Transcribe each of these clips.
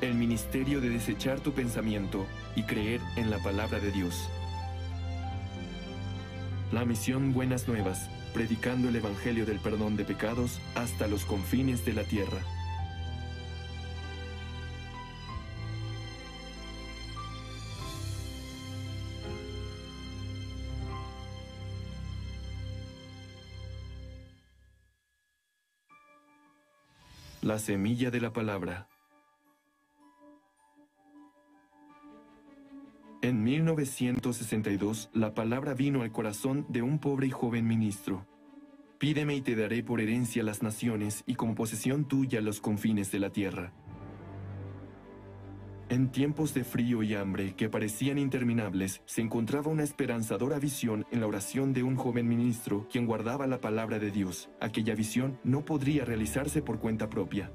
El ministerio de desechar tu pensamiento y creer en la palabra de Dios. La misión Buenas Nuevas, predicando el Evangelio del perdón de pecados hasta los confines de la tierra. La semilla de la palabra. En 1962, la palabra vino al corazón de un pobre y joven ministro. Pídeme y te daré por herencia las naciones y como posesión tuya los confines de la tierra. En tiempos de frío y hambre que parecían interminables, se encontraba una esperanzadora visión en la oración de un joven ministro quien guardaba la palabra de Dios. Aquella visión no podría realizarse por cuenta propia.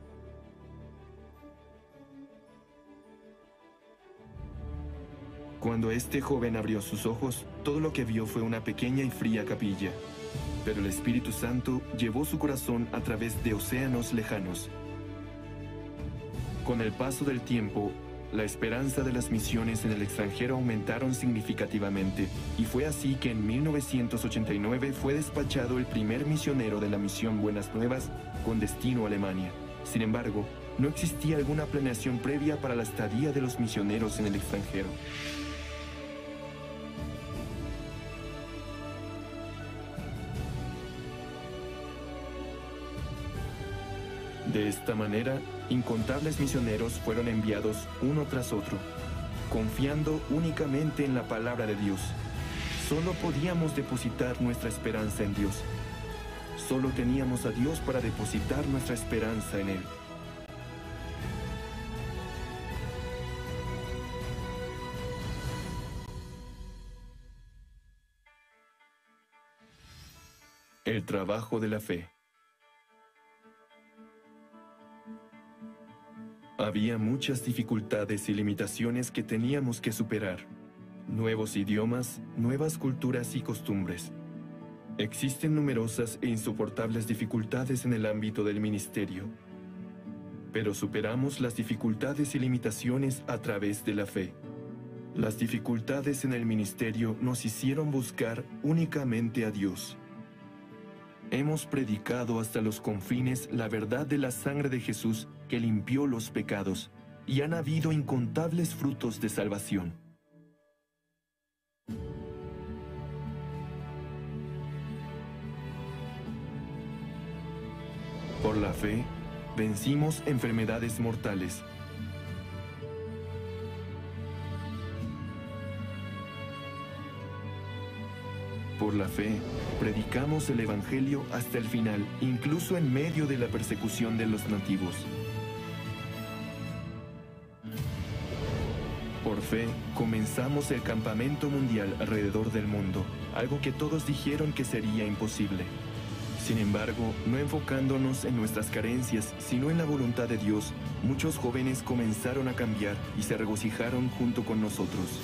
Cuando este joven abrió sus ojos, todo lo que vio fue una pequeña y fría capilla. Pero el Espíritu Santo llevó su corazón a través de océanos lejanos. Con el paso del tiempo, la esperanza de las misiones en el extranjero aumentaron significativamente, y fue así que en 1989 fue despachado el primer misionero de la misión Buenas Nuevas con destino a Alemania. Sin embargo, no existía alguna planeación previa para la estadía de los misioneros en el extranjero. De esta manera, incontables misioneros fueron enviados uno tras otro, confiando únicamente en la palabra de Dios. Solo podíamos depositar nuestra esperanza en Dios. Solo teníamos a Dios para depositar nuestra esperanza en Él. El trabajo de la fe. Había muchas dificultades y limitaciones que teníamos que superar. Nuevos idiomas, nuevas culturas y costumbres. Existen numerosas e insoportables dificultades en el ámbito del ministerio. Pero superamos las dificultades y limitaciones a través de la fe. Las dificultades en el ministerio nos hicieron buscar únicamente a Dios. Hemos predicado hasta los confines la verdad de la sangre de Jesús que limpió los pecados, y han habido incontables frutos de salvación. Por la fe, vencimos enfermedades mortales. Por la fe, predicamos el Evangelio hasta el final, incluso en medio de la persecución de los nativos. Por fe, comenzamos el campamento mundial alrededor del mundo, algo que todos dijeron que sería imposible. Sin embargo, no enfocándonos en nuestras carencias, sino en la voluntad de Dios, muchos jóvenes comenzaron a cambiar y se regocijaron junto con nosotros.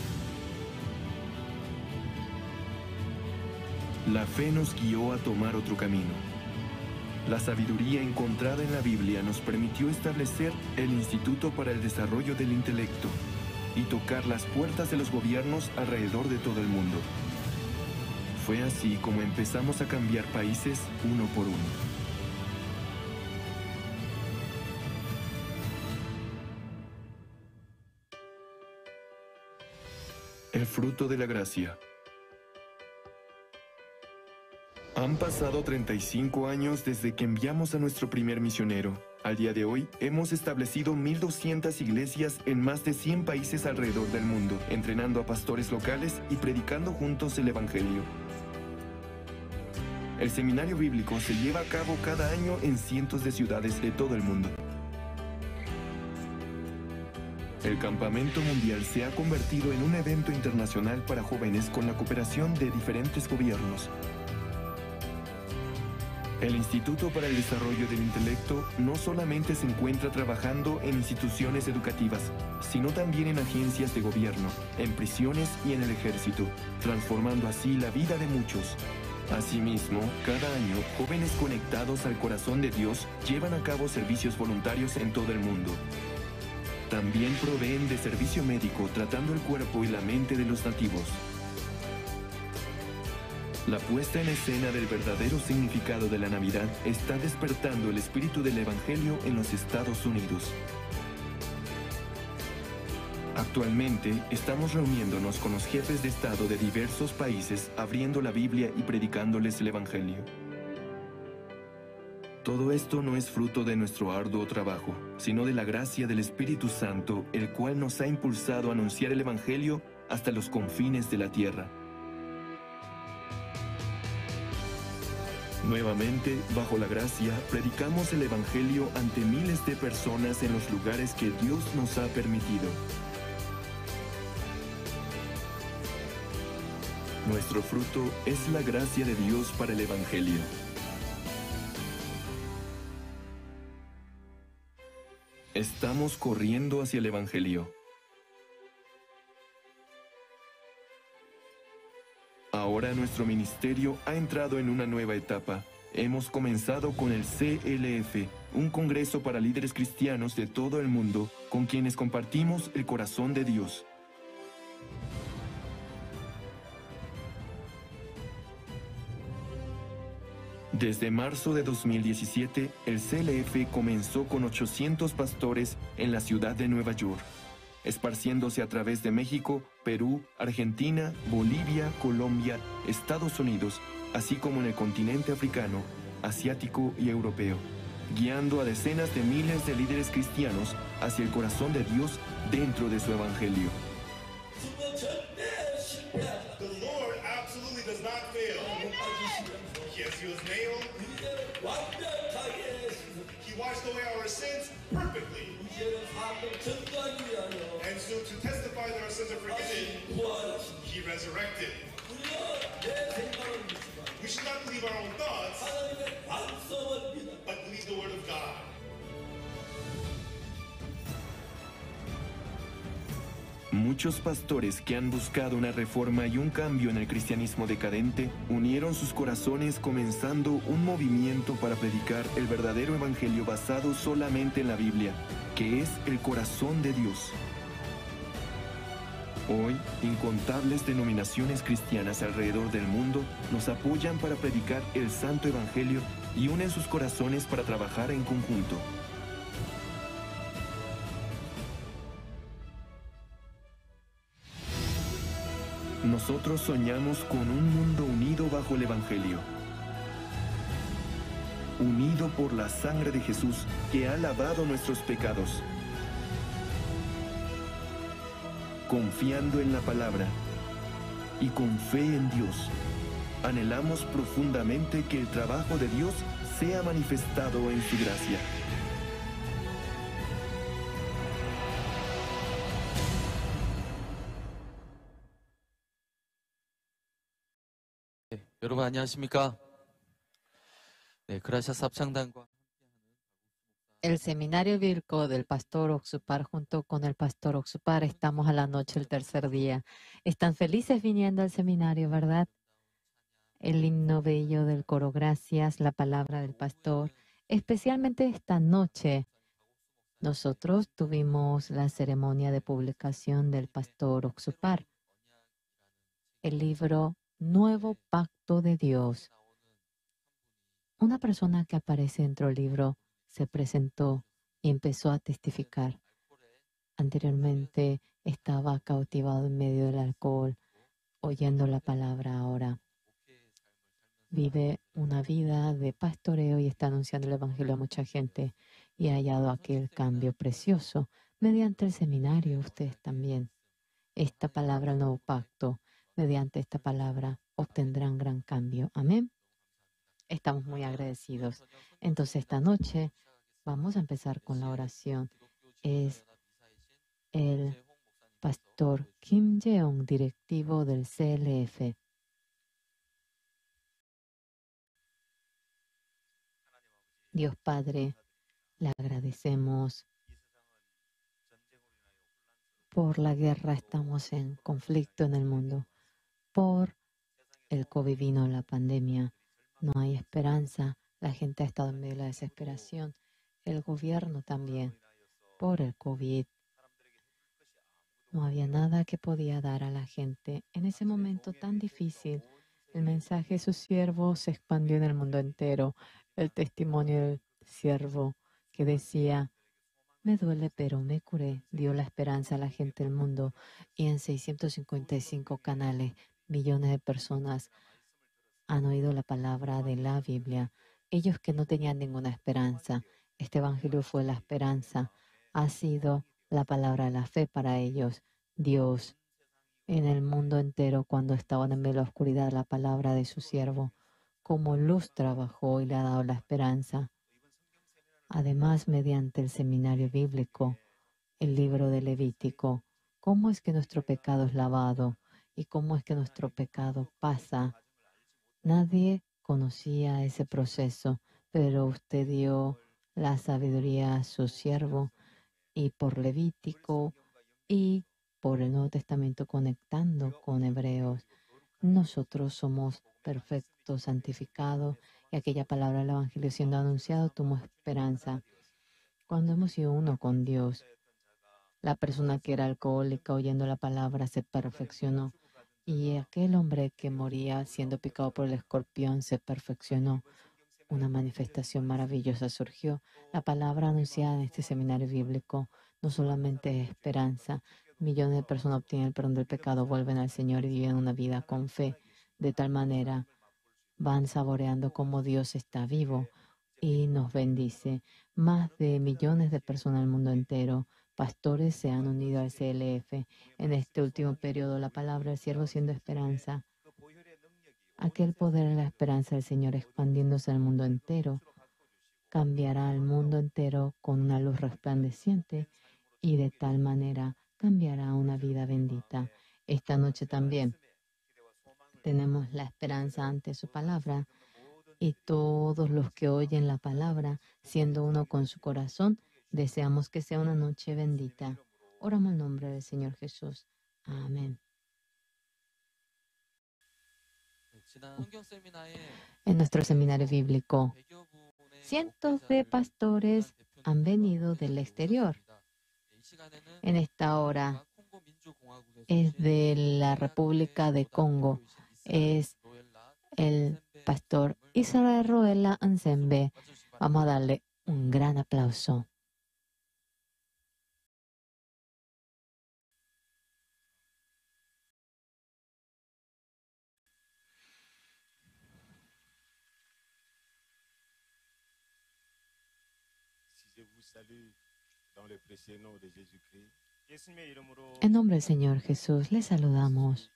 La fe nos guió a tomar otro camino. La sabiduría encontrada en la Biblia nos permitió establecer el Instituto para el Desarrollo del Intelecto y tocar las puertas de los gobiernos alrededor de todo el mundo. Fue así como empezamos a cambiar países uno por uno. El fruto de la gracia. Han pasado 35 años desde que enviamos a nuestro primer misionero. Al día de hoy, hemos establecido 1.200 iglesias en más de 100 países alrededor del mundo, entrenando a pastores locales y predicando juntos el Evangelio. El seminario bíblico se lleva a cabo cada año en cientos de ciudades de todo el mundo. El Campamento Mundial se ha convertido en un evento internacional para jóvenes con la cooperación de diferentes gobiernos. El Instituto para el Desarrollo del Intelecto no solamente se encuentra trabajando en instituciones educativas, sino también en agencias de gobierno, en prisiones y en el ejército, transformando así la vida de muchos. Asimismo, cada año, jóvenes conectados al corazón de Dios llevan a cabo servicios voluntarios en todo el mundo. También proveen de servicio médico tratando el cuerpo y la mente de los nativos. La puesta en escena del verdadero significado de la Navidad está despertando el espíritu del Evangelio en los Estados Unidos. Actualmente estamos reuniéndonos con los jefes de Estado de diversos países, abriendo la Biblia y predicándoles el Evangelio. Todo esto no es fruto de nuestro arduo trabajo, sino de la gracia del Espíritu Santo, el cual nos ha impulsado a anunciar el Evangelio hasta los confines de la tierra. Nuevamente, bajo la gracia, predicamos el Evangelio ante miles de personas en los lugares que Dios nos ha permitido. Nuestro fruto es la gracia de Dios para el Evangelio. Estamos corriendo hacia el Evangelio. Ahora nuestro ministerio ha entrado en una nueva etapa. Hemos comenzado con el CLF, un congreso para líderes cristianos de todo el mundo, con quienes compartimos el corazón de Dios. Desde marzo de 2017, el CLF comenzó con 800 pastores en la ciudad de Nueva York, esparciéndose a través de México, Perú, Argentina, Bolivia, Colombia, Estados Unidos, así como en el continente africano, asiático y europeo, guiando a decenas de miles de líderes cristianos hacia el corazón de Dios dentro de su evangelio. The Lord absolutely does not fail. Yes, he was nailed. He washed away our sins perfectly. And so to testify that our sins are forgiven, he resurrected. We should not believe our own thoughts, but believe the word of God. Muchos pastores que han buscado una reforma y un cambio en el cristianismo decadente unieron sus corazones comenzando un movimiento para predicar el verdadero evangelio basado solamente en la Biblia, que es el corazón de Dios. Hoy, incontables denominaciones cristianas alrededor del mundo nos apoyan para predicar el santo evangelio y unen sus corazones para trabajar en conjunto. Nosotros soñamos con un mundo unido bajo el Evangelio. Unido por la sangre de Jesús que ha lavado nuestros pecados. Confiando en la palabra y con fe en Dios, anhelamos profundamente que el trabajo de Dios sea manifestado en su gracia. 여러분 안녕하십니까? 네, 그라시아스 합창단과 El seminario bíblico del pastor Oxupar junto con el pastor Oxupar estamos a la noche el tercer día. Están felices viniendo al seminario, ¿verdad? El himno bello del coro Gracias, la palabra del pastor. Especialmente esta noche, nosotros tuvimos la ceremonia de publicación del pastor Oxupar. El libro Nuevo Pacto de Dios. Una persona que aparece dentro del libro se presentó y empezó a testificar. Anteriormente estaba cautivado en medio del alcohol, oyendo la palabra ahora. Vive una vida de pastoreo y está anunciando el evangelio a mucha gente y ha hallado aquel cambio precioso mediante el seminario. Ustedes también. Esta palabra, el nuevo pacto, mediante esta palabra obtendrán gran cambio. Amén. Estamos muy agradecidos. Entonces esta noche vamos a empezar con la oración. Es el pastor Kim Jeong, directivo del CLF. Dios Padre, le agradecemos por la guerra. Estamos en conflicto en el mundo. Por el COVID vino la pandemia. No hay esperanza. La gente ha estado en medio de la desesperación. El gobierno también. Por el COVID. No había nada que podía dar a la gente. En ese momento tan difícil, el mensaje de su siervo se expandió en el mundo entero. El testimonio del siervo que decía, me duele, pero me curé, dio la esperanza a la gente del mundo. Y en 655 canales, millones de personas han oído la palabra de la Biblia. Ellos que no tenían ninguna esperanza. Este evangelio fue la esperanza. Ha sido la palabra de la fe para ellos. Dios, en el mundo entero, cuando estaban en medio de la oscuridad, la palabra de su siervo, como luz trabajó y le ha dado la esperanza. Además, mediante el seminario bíblico, el libro de Levítico, cómo es que nuestro pecado es lavado y cómo es que nuestro pecado pasa. Nadie conocía ese proceso, pero usted dio la sabiduría a su siervo y por Levítico y por el Nuevo Testamento conectando con Hebreos. Nosotros somos perfectos, santificados, y aquella palabra del Evangelio siendo anunciado tuvo esperanza. Cuando hemos sido uno con Dios, la persona que era alcohólica oyendo la palabra se perfeccionó, y aquel hombre que moría siendo picado por el escorpión se perfeccionó. Una manifestación maravillosa surgió. La palabra anunciada en este seminario bíblico no solamente es esperanza. Millones de personas obtienen el perdón del pecado, vuelven al Señor y viven una vida con fe. De tal manera van saboreando cómo Dios está vivo y nos bendice. Más de millones de personas del mundo entero, pastores, se han unido al CLF. En este último periodo, la palabra del siervo siendo esperanza. Aquel poder de la esperanza del Señor expandiéndose al mundo entero, cambiará al mundo entero con una luz resplandeciente y de tal manera cambiará una vida bendita. Esta noche también tenemos la esperanza ante su palabra y todos los que oyen la palabra, siendo uno con su corazón, deseamos que sea una noche bendita. Oramos en nombre del Señor Jesús. Amén. En nuestro seminario bíblico, cientos de pastores han venido del exterior. En esta hora es de la República de Congo. Es el pastor Israel Roela Nsembe. Vamos a darle un gran aplauso. En nombre del Señor Jesús, les saludamos.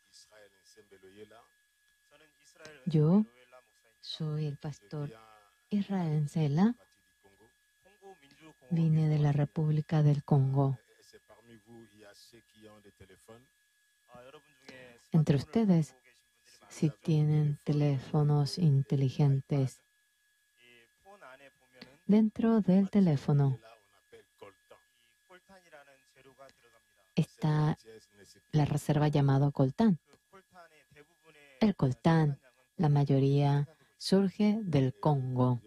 Yo soy el pastor Israel Nzela. Vine de la República del Congo. Entre ustedes, si tienen teléfonos inteligentes, dentro del teléfono está la reserva llamada coltán. El coltán, la mayoría, surge del Congo.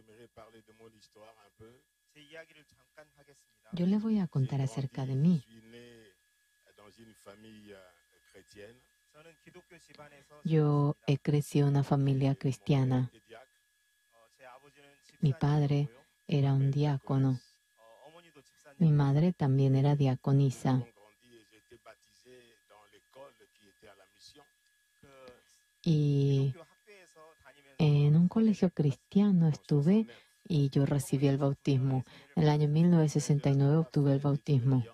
Yo les voy a contar acerca de mí. Yo he crecido en una familia cristiana. Mi padre era un diácono. Mi madre también era diaconisa. Y en un colegio cristiano estuve y yo recibí el bautismo. En el año 1969 obtuve el bautismo.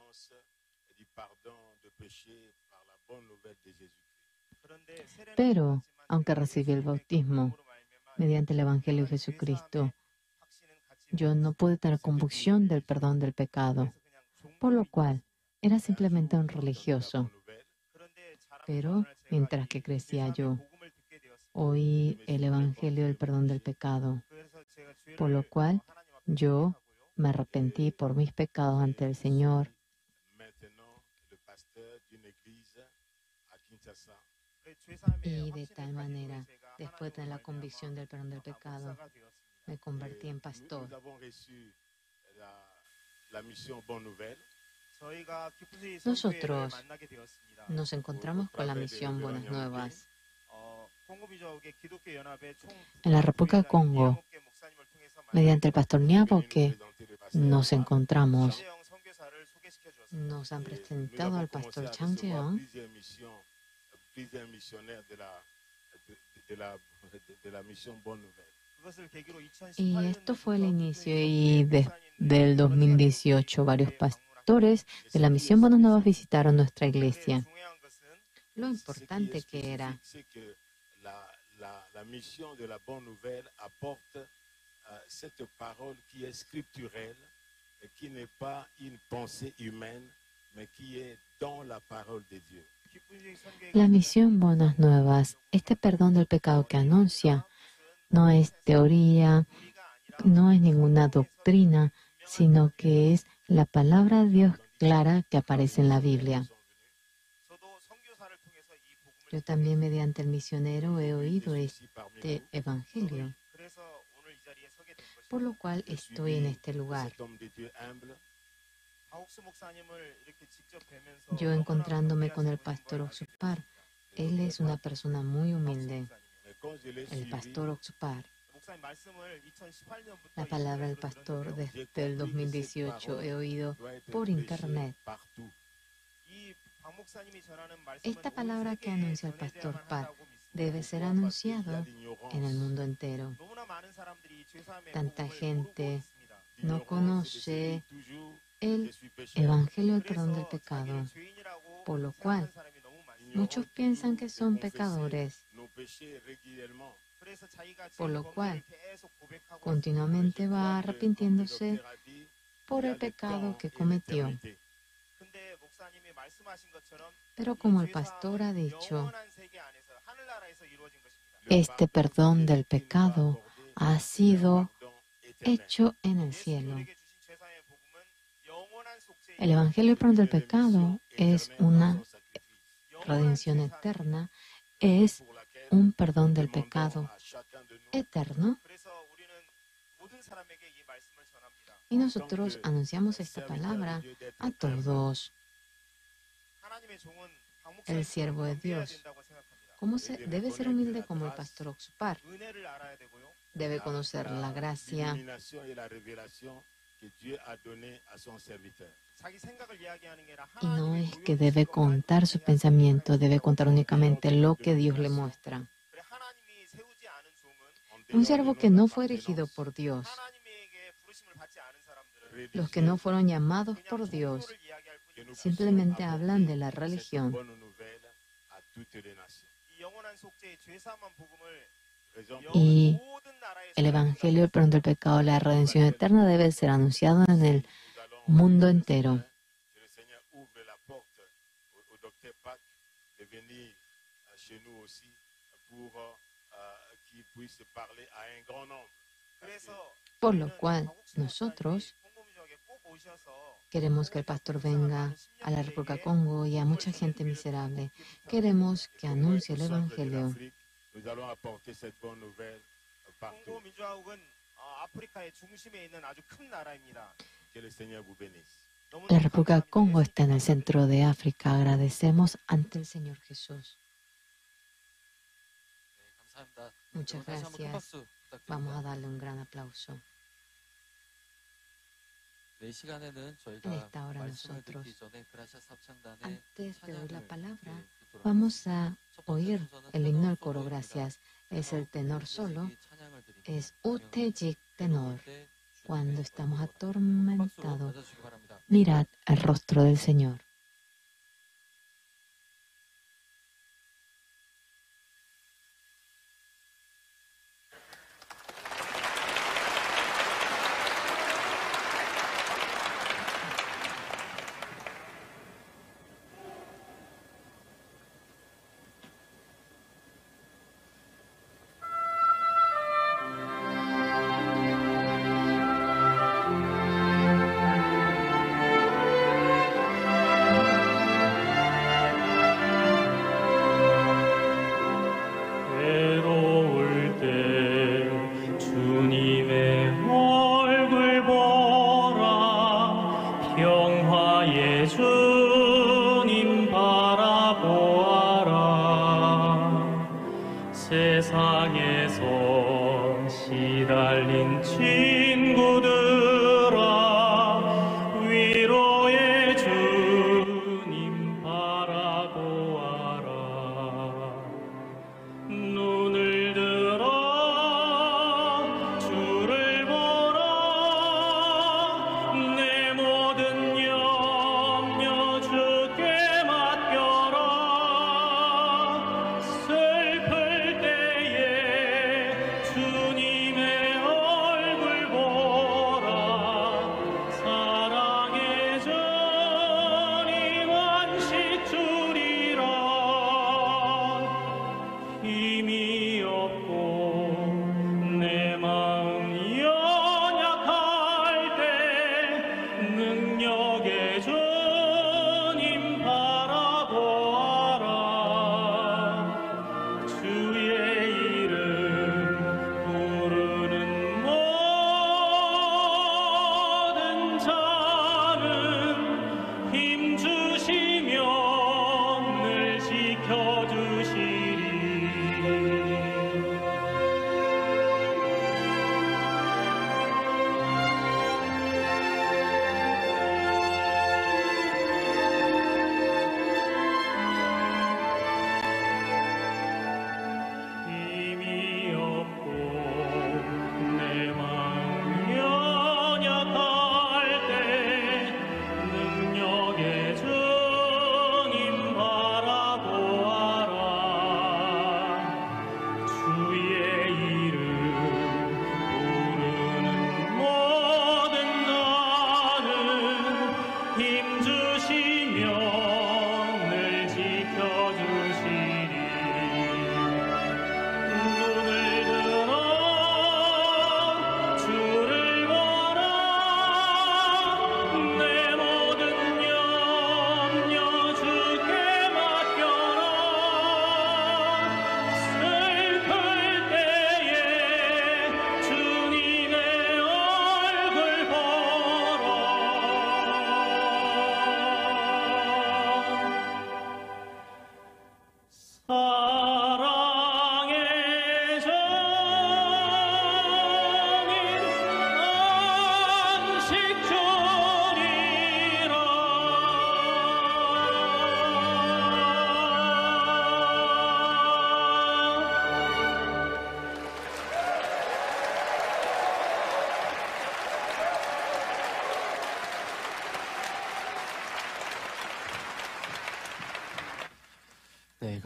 Pero, aunque recibí el bautismo mediante el Evangelio de Jesucristo, yo no pude tener convicción del perdón del pecado, por lo cual era simplemente un religioso. Pero, mientras que crecía yo, oí el Evangelio del perdón del pecado, por lo cual yo me arrepentí por mis pecados ante el Señor. Y de tal manera, después de la convicción del perdón del pecado, me convertí en pastor. Nosotros nos encontramos con la misión Buenas Nuevas. En la República Congo, mediante el pastor Nyaboke, nos encontramos. Nos han presentado al pastor Chang Jeong y esto fue el inicio, y desde el 2018 varios pastores de la misión Buenas Nuevas visitaron nuestra iglesia. Lo importante que era la misión de la Bonne Nouvelle aporte cette parole qui est scripturelle, et qui n'est pas une pensée humaine, mais qui est dans la parole de Dieu. La misión Buenas Nuevas, este perdón del pecado que anuncia, no es teoría, no es ninguna doctrina, sino que es la palabra de Dios clara que aparece en la Biblia. Yo también mediante el misionero he oído este evangelio, por lo cual estoy en este lugar. Yo encontrándome con el pastor Oxupar, él es una persona muy humilde. El pastor Oxupar. La palabra del pastor desde el 2018 he oído por internet. Esta palabra que anuncia el pastor Park debe ser anunciado en el mundo entero. Tanta gente no conoce el evangelio del perdón del pecado, por lo cual muchos piensan que son pecadores, por lo cual continuamente va arrepintiéndose por el pecado que cometió. Pero como el pastor ha dicho, este perdón del pecado ha sido hecho en el cielo. El evangelio del perdón del pecado es una redención eterna, es un perdón del pecado eterno. Y nosotros anunciamos esta palabra a todos. El siervo de Dios, ¿cómo se debe ser humilde como el pastor Oxupar? Debe conocer la gracia y no es que debe contar su pensamiento, debe contar únicamente lo que Dios le muestra. Un siervo que no fue erigido por Dios, los que no fueron llamados por Dios, simplemente hablan de la religión. Y el evangelio del perdón del pecado, la redención eterna, debe ser anunciado en el mundo entero. Por lo cual, nosotros queremos que el pastor venga a la República Congo y a mucha gente miserable. Queremos que anuncie el evangelio. La República Congo está en el centro de África. Agradecemos ante el Señor Jesús. Muchas gracias. Vamos a darle un gran aplauso. En esta hora nosotros, antes de oír la palabra, vamos a oír el himno del coro Gracias. Es el tenor solo, es Utejik tenor. Cuando estamos atormentados, mirad el rostro del Señor.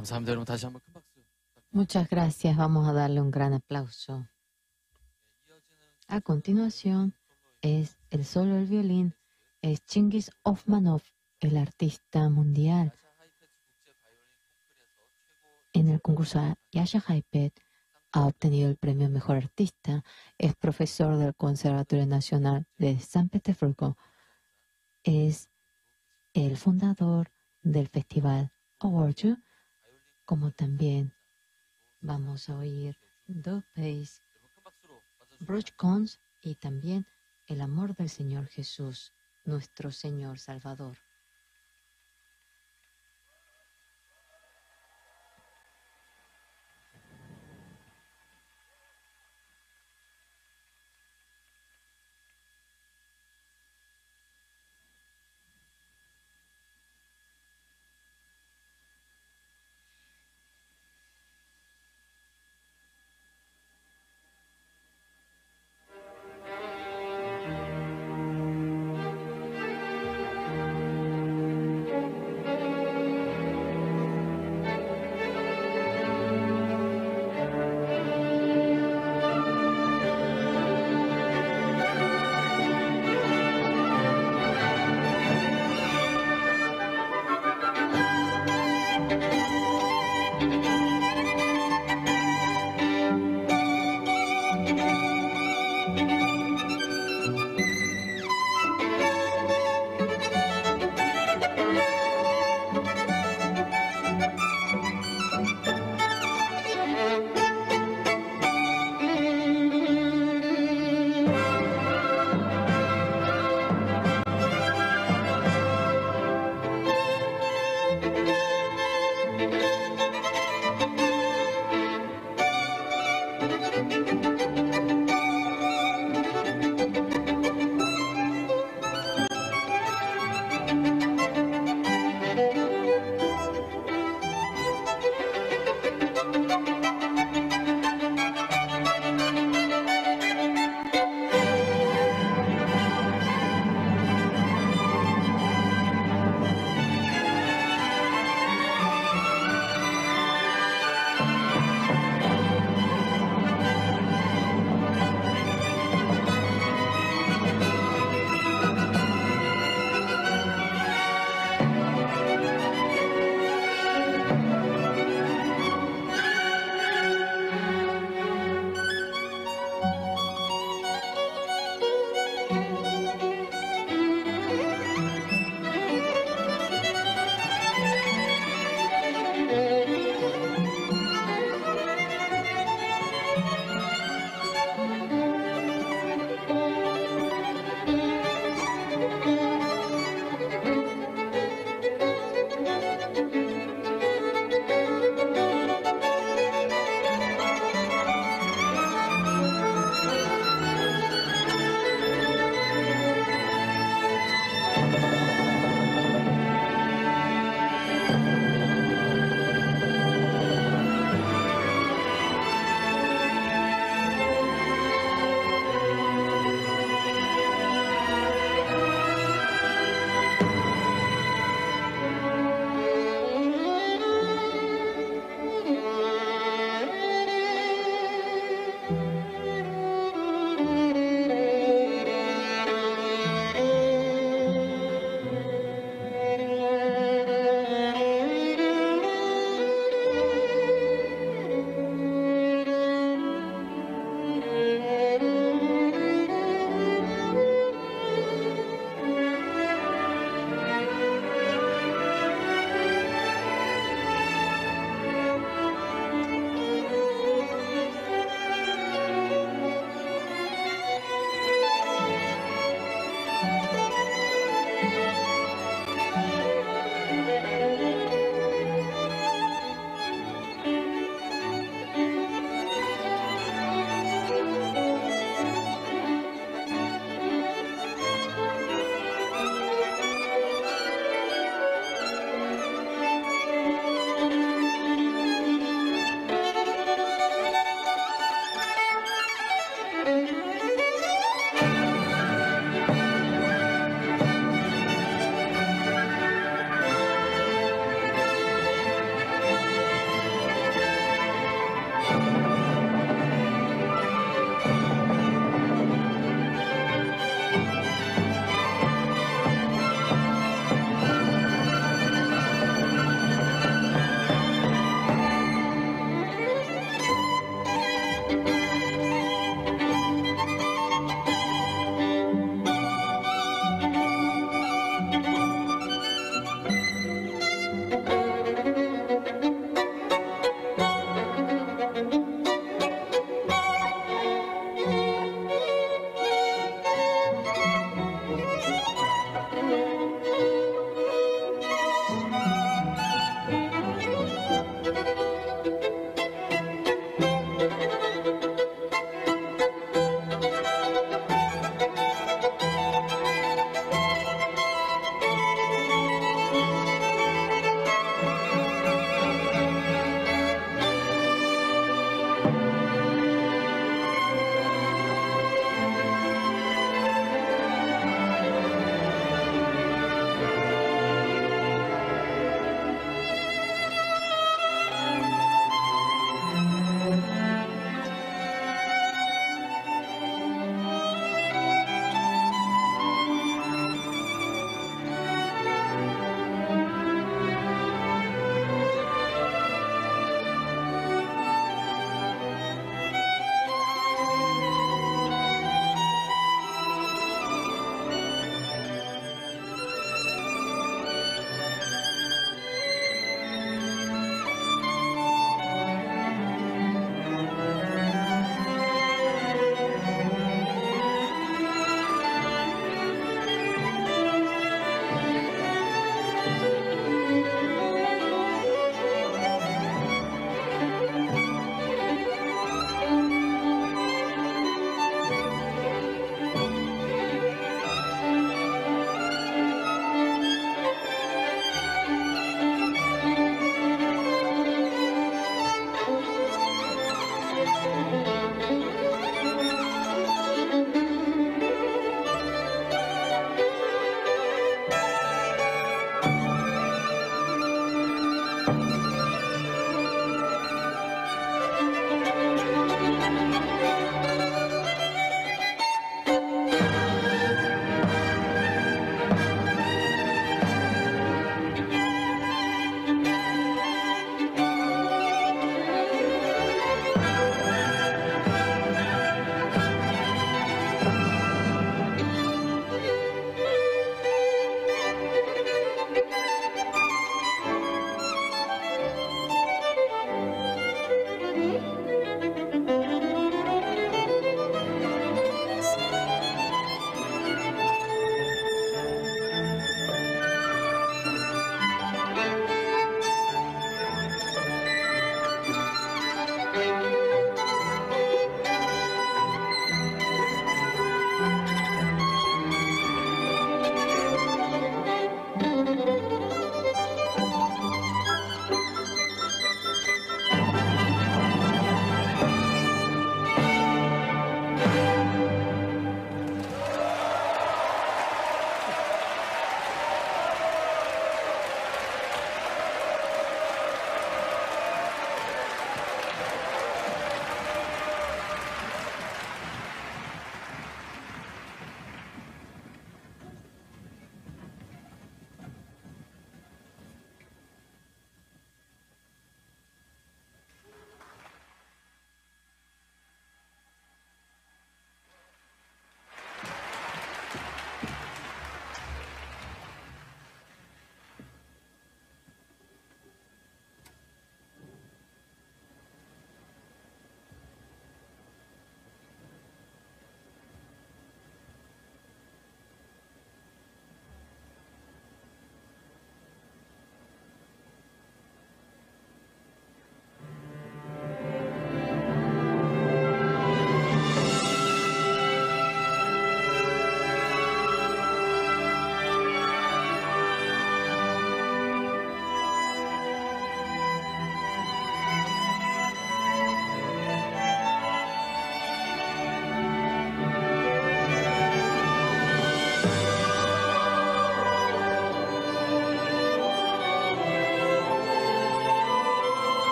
감사합니다. 여러분 다시 한번 큰 박수. Muchas gracias. Vamos a darle un gran aplauso. A continuación es el solo del violín, es Chingiz Osmanov, el artista mundial. En el concurso Yasha Heifetz ha obtenido el premio Mejor Artista, es profesor del Conservatorio Nacional de San Petersburgo, es el fundador del Festival Awards, como también vamos a oír Do Pace, Cons y también El amor del Señor Jesús, nuestro Señor Salvador.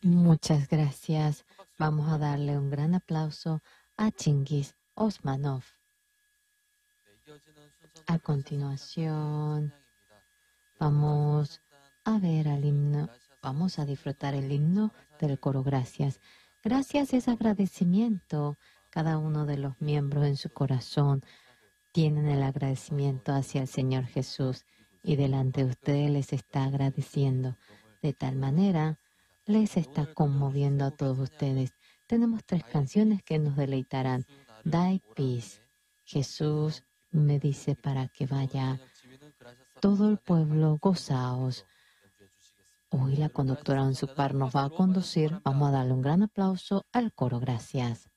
Muchas gracias. Vamos a darle un gran aplauso a Chingiz Osmanov. A continuación, vamos a ver al himno, vamos a disfrutar el himno del coro Gracias. Gracias es agradecimiento. Cada uno de los miembros en su corazón tienen el agradecimiento hacia el Señor Jesús y delante de ustedes les está agradeciendo. De tal manera, les está conmoviendo a todos ustedes. Tenemos tres canciones que nos deleitarán. Thy Peace. Jesús me dice para que vaya todo el pueblo, gozaos. Hoy la conductora Ansupar nos va a conducir. Vamos a darle un gran aplauso al coro. Gracias.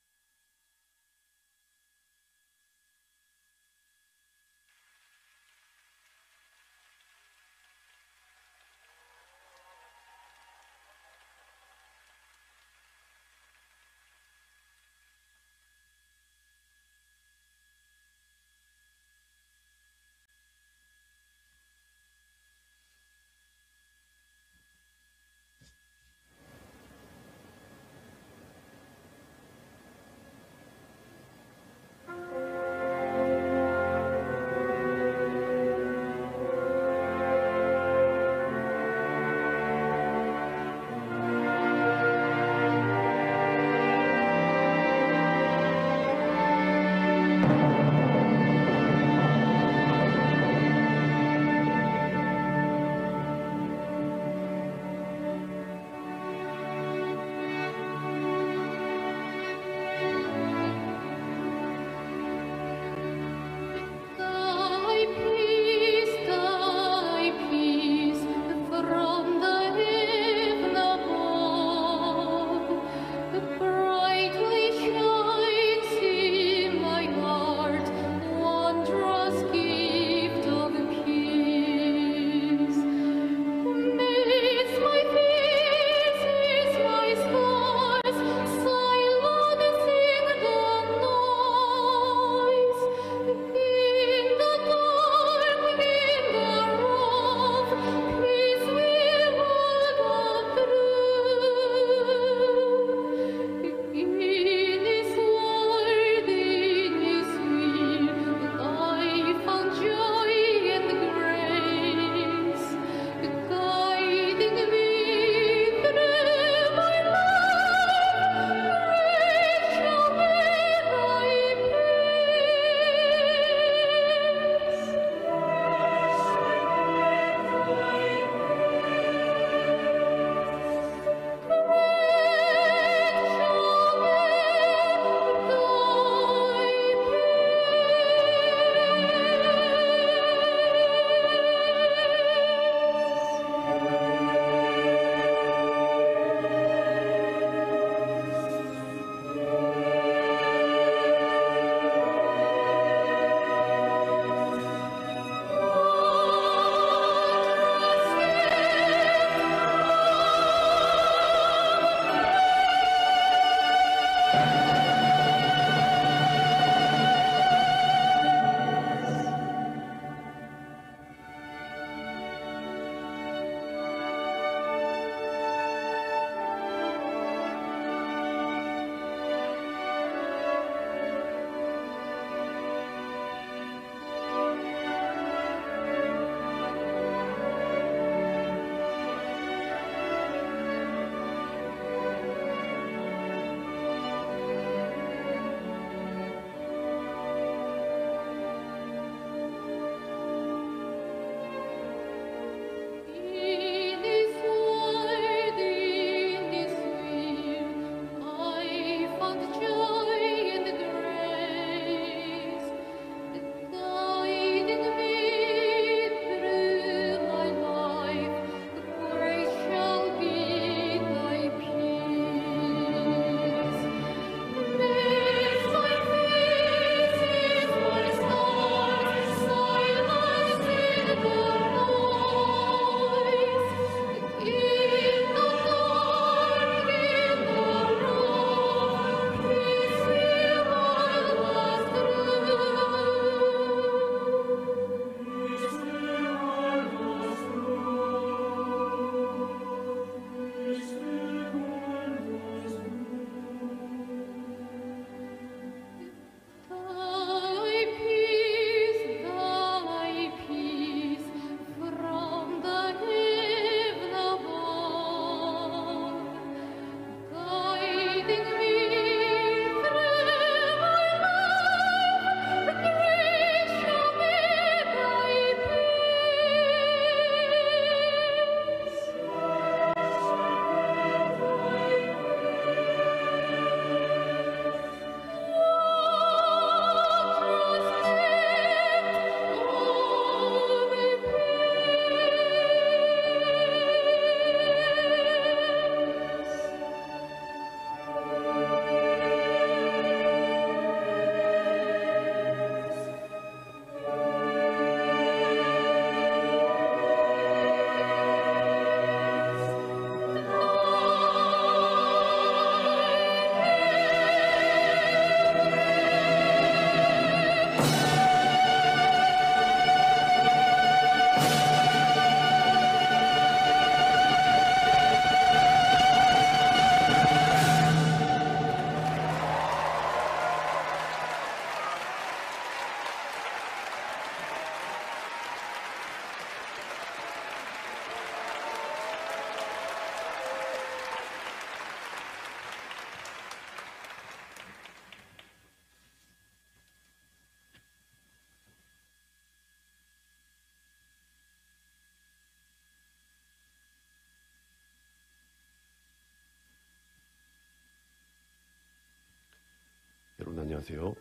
안녕하세요.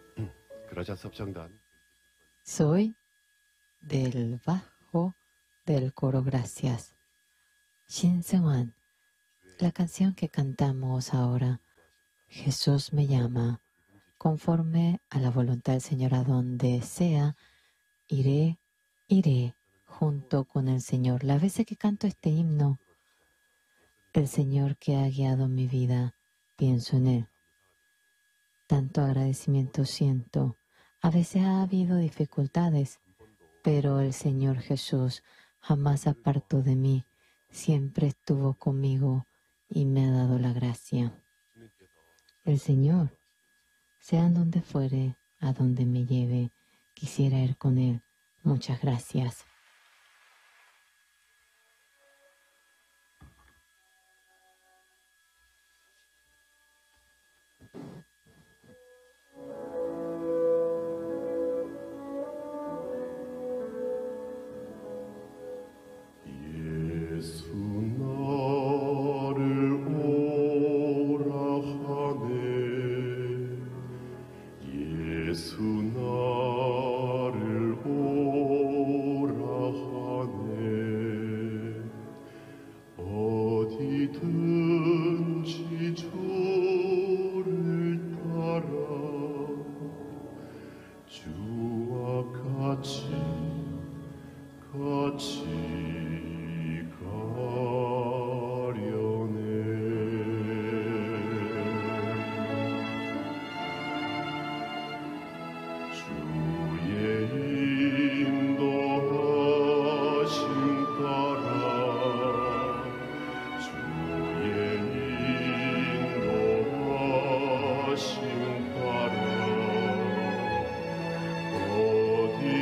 그라샤스 합창단 Soy del bajo del coro Gracias. Shin Seung-wan. La canción que cantamos ahora, Jesús me llama, conforme a la voluntad del Señor, a donde sea, iré, iré junto con el Señor. Las veces que canto este himno, el Señor que ha guiado mi vida, pienso en Él. Tanto agradecimiento siento. A veces ha habido dificultades, pero el Señor Jesús jamás apartó de mí, siempre estuvo conmigo y me ha dado la gracia. El Señor, sea en donde fuere, a donde me lleve, quisiera ir con Él. Muchas gracias. 예수 나를 오라 하네 예수 나를 오라 하네 어디든지 주를 따라 주와 같이 같이 가려네 주의 인도하심 따라 주의 인도하심 따라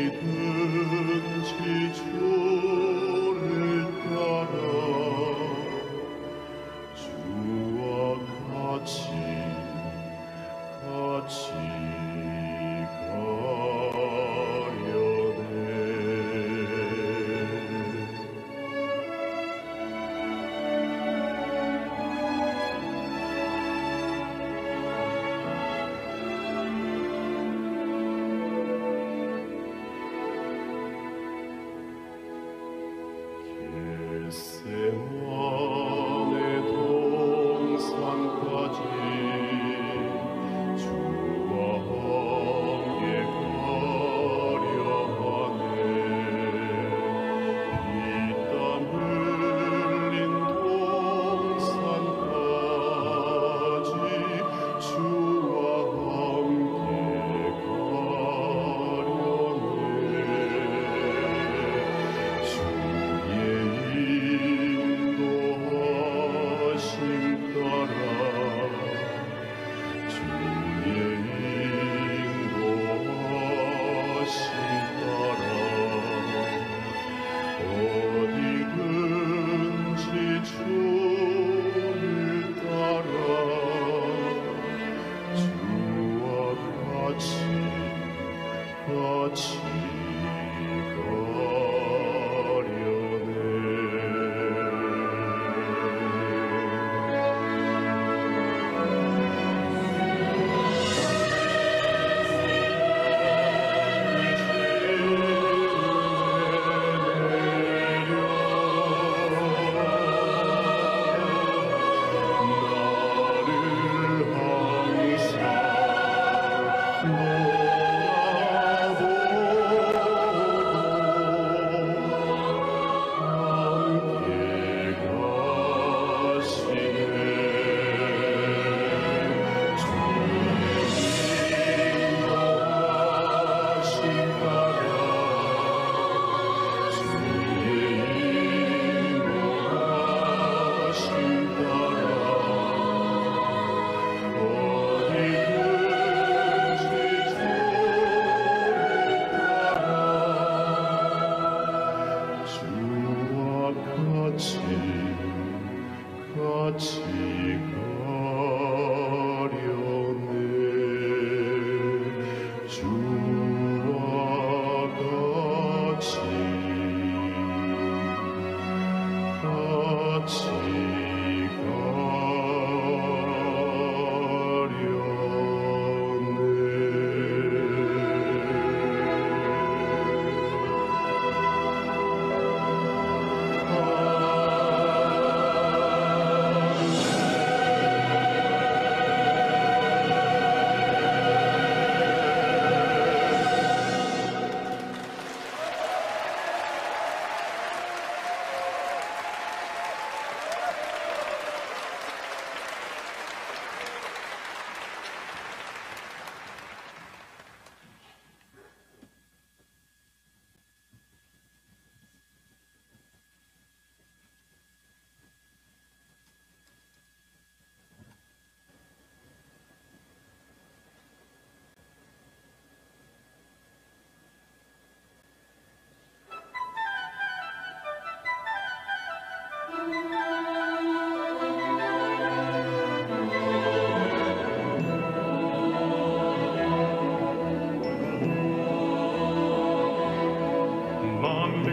어디든지 주를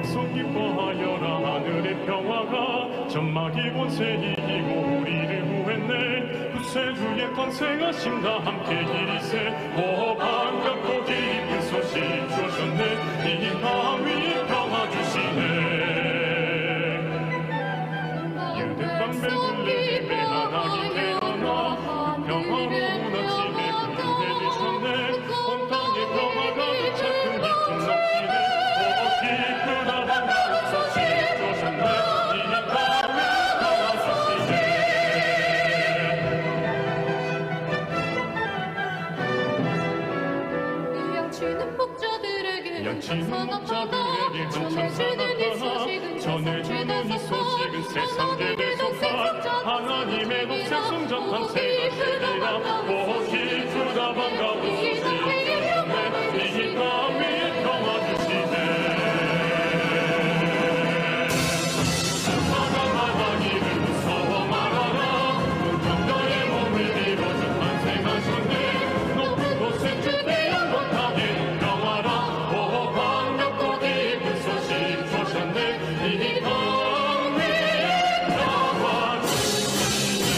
백성 기뻐하여라. 하늘의 평화가 천막이 권세 이기고 우리를 구했네. 구세주의 탄생하심 다 함께 이리세. 오 반갑고 기쁜 소식 주셨네. 이 땅 위에 평화 주시네. 유대 땅 베들레헴에 한 아기 태어나 그 평화로운 아침에 그 내리셨네. 온 땅에 평화 가득 차 큰 기쁨 넘치네. 오 기쁘다 반가운 소식 주셨네. 이 땅 위에 평화 주시네. 양치는 목자들에게 양치는 천사 목자들에게 나타나 한 천사 전해주는 이 나타나 소식은 전해주는 이 소식은 세상 제일 속한 하나님의 독생 성자 탄생하시리라. 오 기쁘다 반가운 소식 주셨네. 이 땅 위에 평화 주시네. 천사가 말하기를 무서워 말아라. 동정녀의 몸을 빌어주 탄생하셨네. 높은 곳에 주의 영광 땅에 평화라. 오 반갑고 기쁜 소식 주셨네. 이 땅 위에 평화 주시네.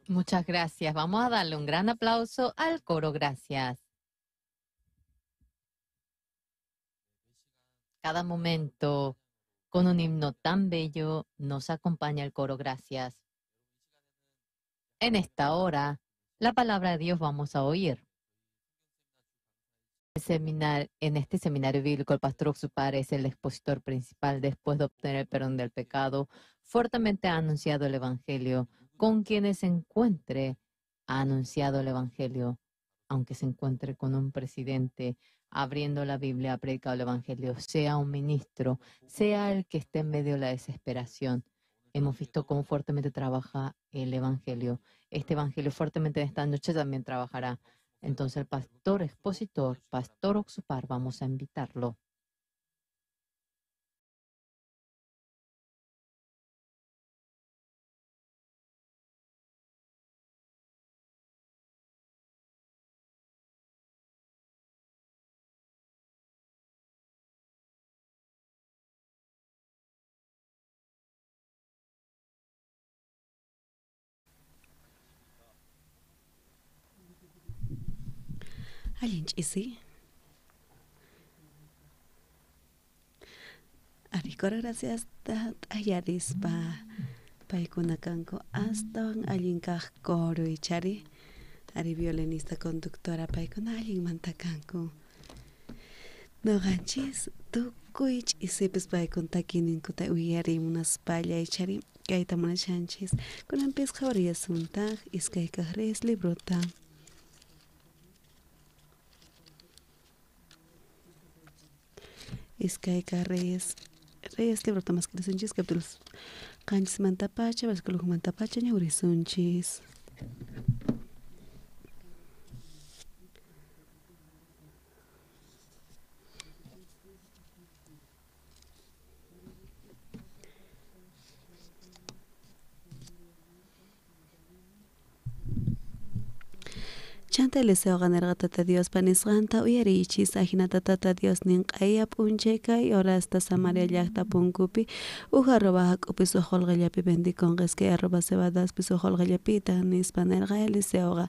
Muchas gracias. Vamos a darle un gran aplauso al coro. Gracias. Cada momento, con un himno tan bello, nos acompaña el coro. Gracias. En esta hora, la palabra de Dios vamos a oír. En este seminario bíblico, el pastor Oxupar es el expositor principal después de obtener el perdón del pecado. Fuertemente ha anunciado el Evangelio. Con quienes se encuentre, ha anunciado el Evangelio. Aunque se encuentre con un presidente abriendo la Biblia, ha predicado el Evangelio, sea un ministro, sea el que esté en medio de la desesperación. Hemos visto cómo fuertemente trabaja el Evangelio. Este Evangelio fuertemente en esta noche también trabajará. Entonces el pastor expositor, Pastor Oxupar, vamos a invitarlo. Allin ch'isi. Ari coro gracias t'ayarispa paykuna kanku astawan allin kaq coro ichari. Ari violinista conductora paykuna allinmanta kanku. Noqanchis tukuy ch'isipis paykuna takiyninkuta uyarimunaspalla ichari kayta munashanchis. Kunanpis qhawariyasuntaq iskay kaq Reyes librota. Iskay kaq Reyes librota mask'arisunchis capítulos qanchismantapacha versículomantapacha ñawirisunchis. Chanta Eliseoqa nirqa Tata Diospa nisqanta uyariychis ajinata Tata Dios nin q'aya p'unchay kay horasta Samaria llaqta punkupi uj arroba hak'upi suj qolqellapi vendikunqa iskay arroba cebadaspi suj qolqellapitaq nispa nirqa Eliseoqa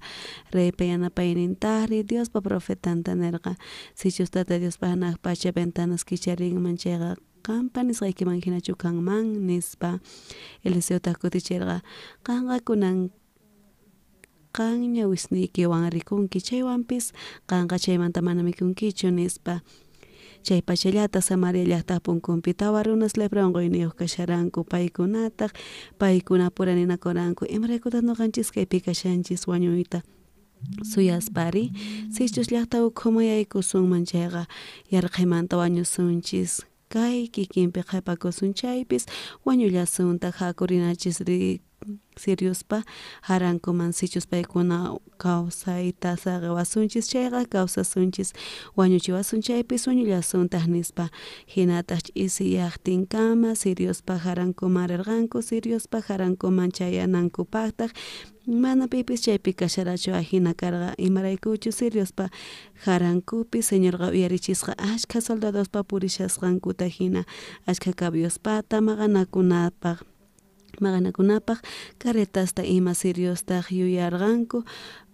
reypa yanapaynintaqri Diospa profetanta nirqa sichus Tata Diospa hanaq pacha ventanas kicharinman chayqa qampa nisqaykiman hinachu kanman nispa. Eliseotaq kutichirqa qanqa kunan qan ñawisniykiwan rikunki chaywanpis qanqa chaymanta mana mikunkichu nispa. Chay pachallata Samaria llaqta punkunpi tawa runas lepra unquyniyuq kasharanku paykunataq paykuna pura ninakuranku imaraykutaq nuqanchis kaypi kashanchis wañuyta suyaspari sichus llaqta ukhuman yaykusunman chayqa yarqhaymanta wañusunchis kay kikinpi qhipakusun chaypis wañullasuntaq hakurinachis Siriuspa harankuman sichus paykuna kawsayta saqiwasunchis chayqa kawsasunchis wañuchiwasun chaypis wañullasuntaq nispa. Hinataq ch'isiyaqtinkama Siriuspa harankuman rirqanku Siriuspa harankuman chayanankupaqtaq mana pipis chaypi kasharachu ajina karqa imaraykuchu Siriuspa harankupi Señorqa uyarichisqa ashkha soldadospa purishasqankuta hina ashkha cabiospata maqanakunapaq carretasta ima siriostaq yuyarqanku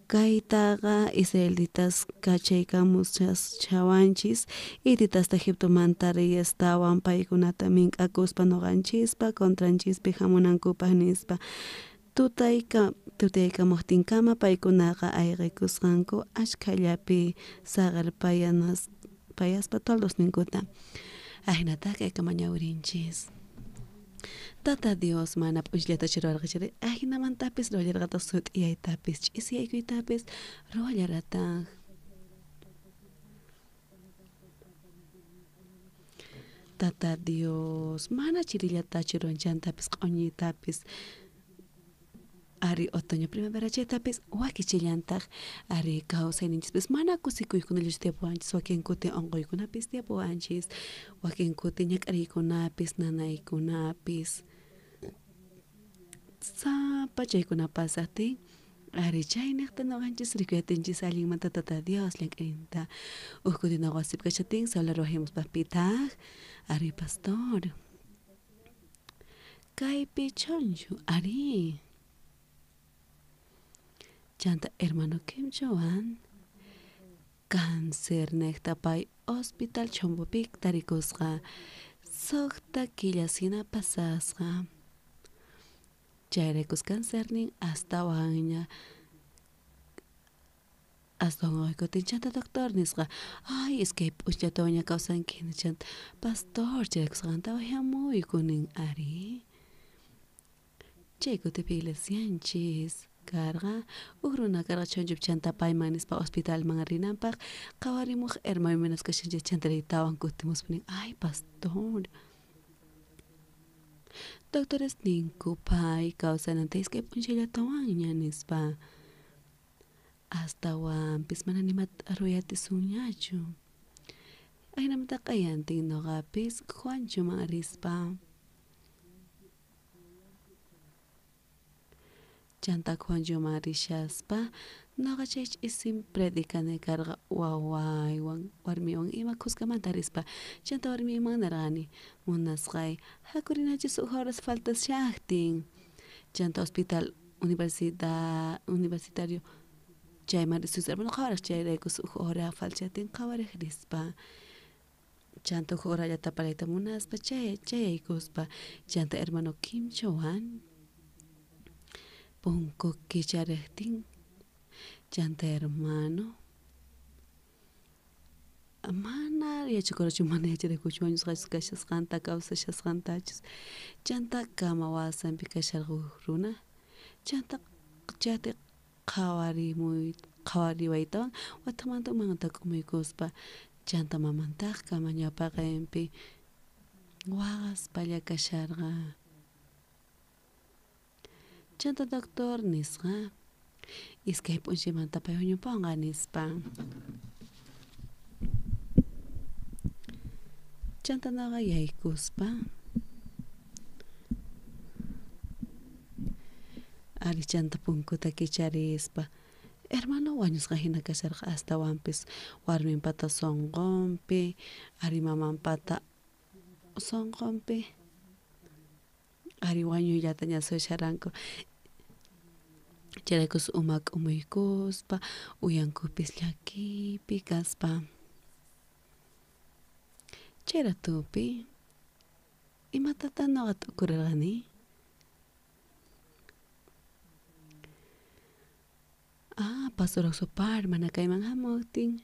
kaytaqa israelitas kachaykamuschawanchis hititasta Egiptomanta reyestawan paykunata mink'akuspa nuqanchispa contranchispi hamunankupaq nispa. Tutaykamuqtinkama paykunaqa ayqikusqanku ashkhallapi saqerpayaspa toldosninkuta. Ajinataq kaykama ñawirinchis. Tata Dios mana p'unchallata ruwarqachari ajinamantapis ruwallarqataq sut'iyaytapis ch'isiyaykuytapis ruwallarqataq. Tata Dios mana chirillatachu ruwanchantapis q'uñitapis ari otoño primavera chaytapis wakichillantaq ari kawsayninchispis mana kusikuykunallachu tiyapuwanchis wakin kuti unquykunapis tiyapuwanchis wakin kuti ñak'ariykunapis nanaykunapis sapa chaykuna pasaqtin ari chayniqta nuqanchis rikuyatinchis allinmanta Tata Dios llank'ayninta uj kutina wasipi kashatin celular wajimuspaqpitaq ari pastor kaypi chonchu ari. Chanta hermano Kim Joan cáncer nejta pay hospital Chonbupik tarikusqa suqta killasina pasasqa. Chayraykus cancernin astawanña astawan kutin chanta doctor nisqa ay iskay p'unchaytawanña kawsanki chanta pastor chaykusqanta wajyamuyku nin ari. Chay kutipi iglesianchis karqa huk runa karqa chunchup chanta payman nispa hospitalman rinanpaq qhawarimuq hermano kashanchik chanta riytawan kutimuspa nin ay pastor doctores ninku pay kawsananta iskay p'unchayllatawanña nispa astawanpis mana nimata ruwayatisunñachu ahinamanta q'ayantin nuqapis Juanchuman rispa chanta Juanchuman rishaspa nuqa chay ch'isin predicani karqa wawaywan warmiwan ima khuskamanta rispa chanta warmiyman nirqani munasqay haku rinachis huk horas faltashaqtin chanta hospital universidad universitario chayman risunchis hermano qhawarej chayraykus huk hora faltashatin qhawarej rispa chanta huk horallata parlayta munaspa chayaykuspa chanta hermano Kim Joan punku kicharejtin chanta hermano mana yachakurqachu mana yacharikuchu wañusqachus kashasqanta kawsashasqantachus chanta kama wasanpi kasharqa huk runa chanta chayta qhawarimuy qhawariwaytawan wataqmanta umanta k'umuykuspa chanta mamantaq kama ñawpaqinpi waqaspalla kasharqa chanta doctor nisqa iskay p'unchaymanta pay wañupunqa nispa chanta nuqa yaykuspa ari chanta punkuta kicharispa hermano wañusqa hina kasharqa astawanpis warminpata sunqunpi ari mamanpata sunqunpi ari wañuyllataña suyasharanku chayraykus uma k'umuykuspa uyankupis llakiypi kaspa chay ratupi imatataq nuqa t'ukurirqani ah pastor Oxopar mana kayman hamuqtin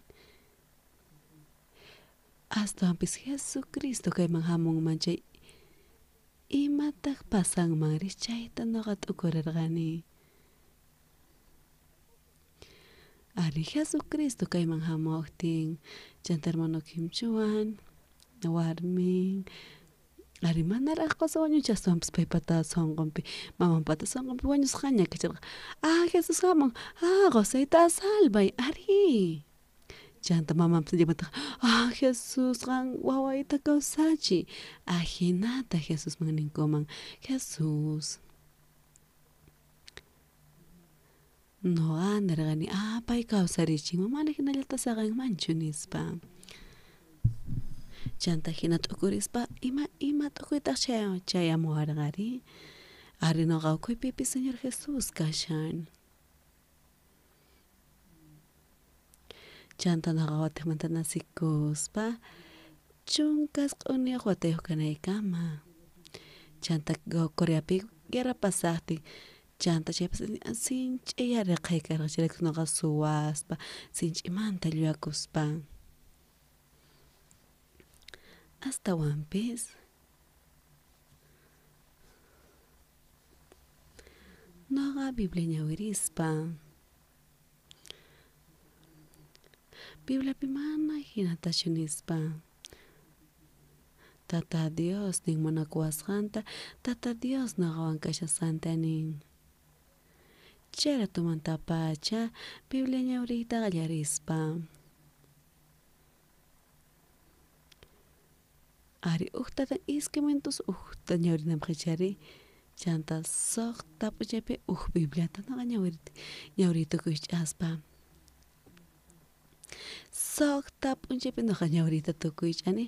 astawanpis Jesucristo kayman hamunman chay imataq pasanmanri chayta nuqa t'ukurirqani ari Jesucristo kayman hamuqtin chanta hermano Kimchuan warmin ari manaraq qosa wañunchu astawanpis paypata sunqunpi mamanpata sunqunpi wañusqaña kacharqa ah Jesús hamun ah qusayta salvay ari chanta mamanpis nillamantaq ah Jesús qan wawayta kawsachiy ajinata Jesusman ninkuman Jesús nuqa nirqani ah pay kawsarichinman mana hinallata saqinmanchu nispa chanta hina t'ukurispa ima t'ukuytaq chayamuwarqari ari nuqa ukhuypipis Señor Jesús kashan chanta nuqa watiqmanta nasikuspa chunka isq'unniyuq watayuq kanaykama chanta Coreapi guerra pasaqtin chanta chaypas sinch'i yaraqay karqa chayrayku nuqa suwaspa sinch'imanta llullakuspa astawanpis nuqa Biblia ñawirispa Bibliapi mana hinatachu nispa Tata Dios nin munakuwasqanta Tata Dios nuqawan kashasqanta nin chay ratumantapacha Biblia ñawiriyta qallarispa ari uqtata iskay momentos uqta ñawirinanpaq chari chanta suqta p'unchaypi uq Bibliata nuqa ñawiriy tukuych'aspa suqta p'unchaypi nuqa ñawiriyta tukuych'ani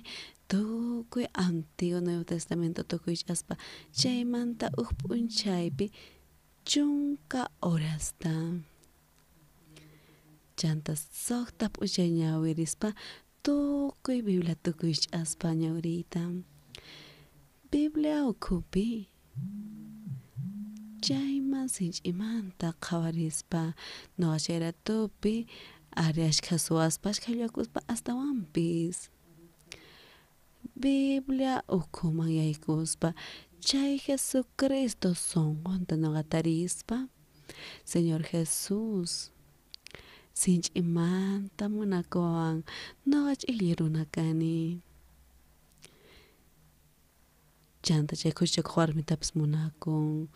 tukuy Antiguo Nuevo Testamento tukuych'aspa chaymanta uq p'unchaypi chunka horasta. Chanta suqta p'unchay ñawirispa tukuy Biblia tukuy ch'aspa ñawiriyta. Biblia ukhupi chayman sinch'imanta qhawarispa nuqa chayratupi ari ashkha suwaspa ashkha llullakuspa astawanpis. Biblia ukhuman yaykuspa chay Jesucristo sunqunta nuqa tarispa Señor Jesús sinch'imanta munakuwan nuqa ch'illi runa kani. Chanta chay khuchichakuq warmitapis munakun,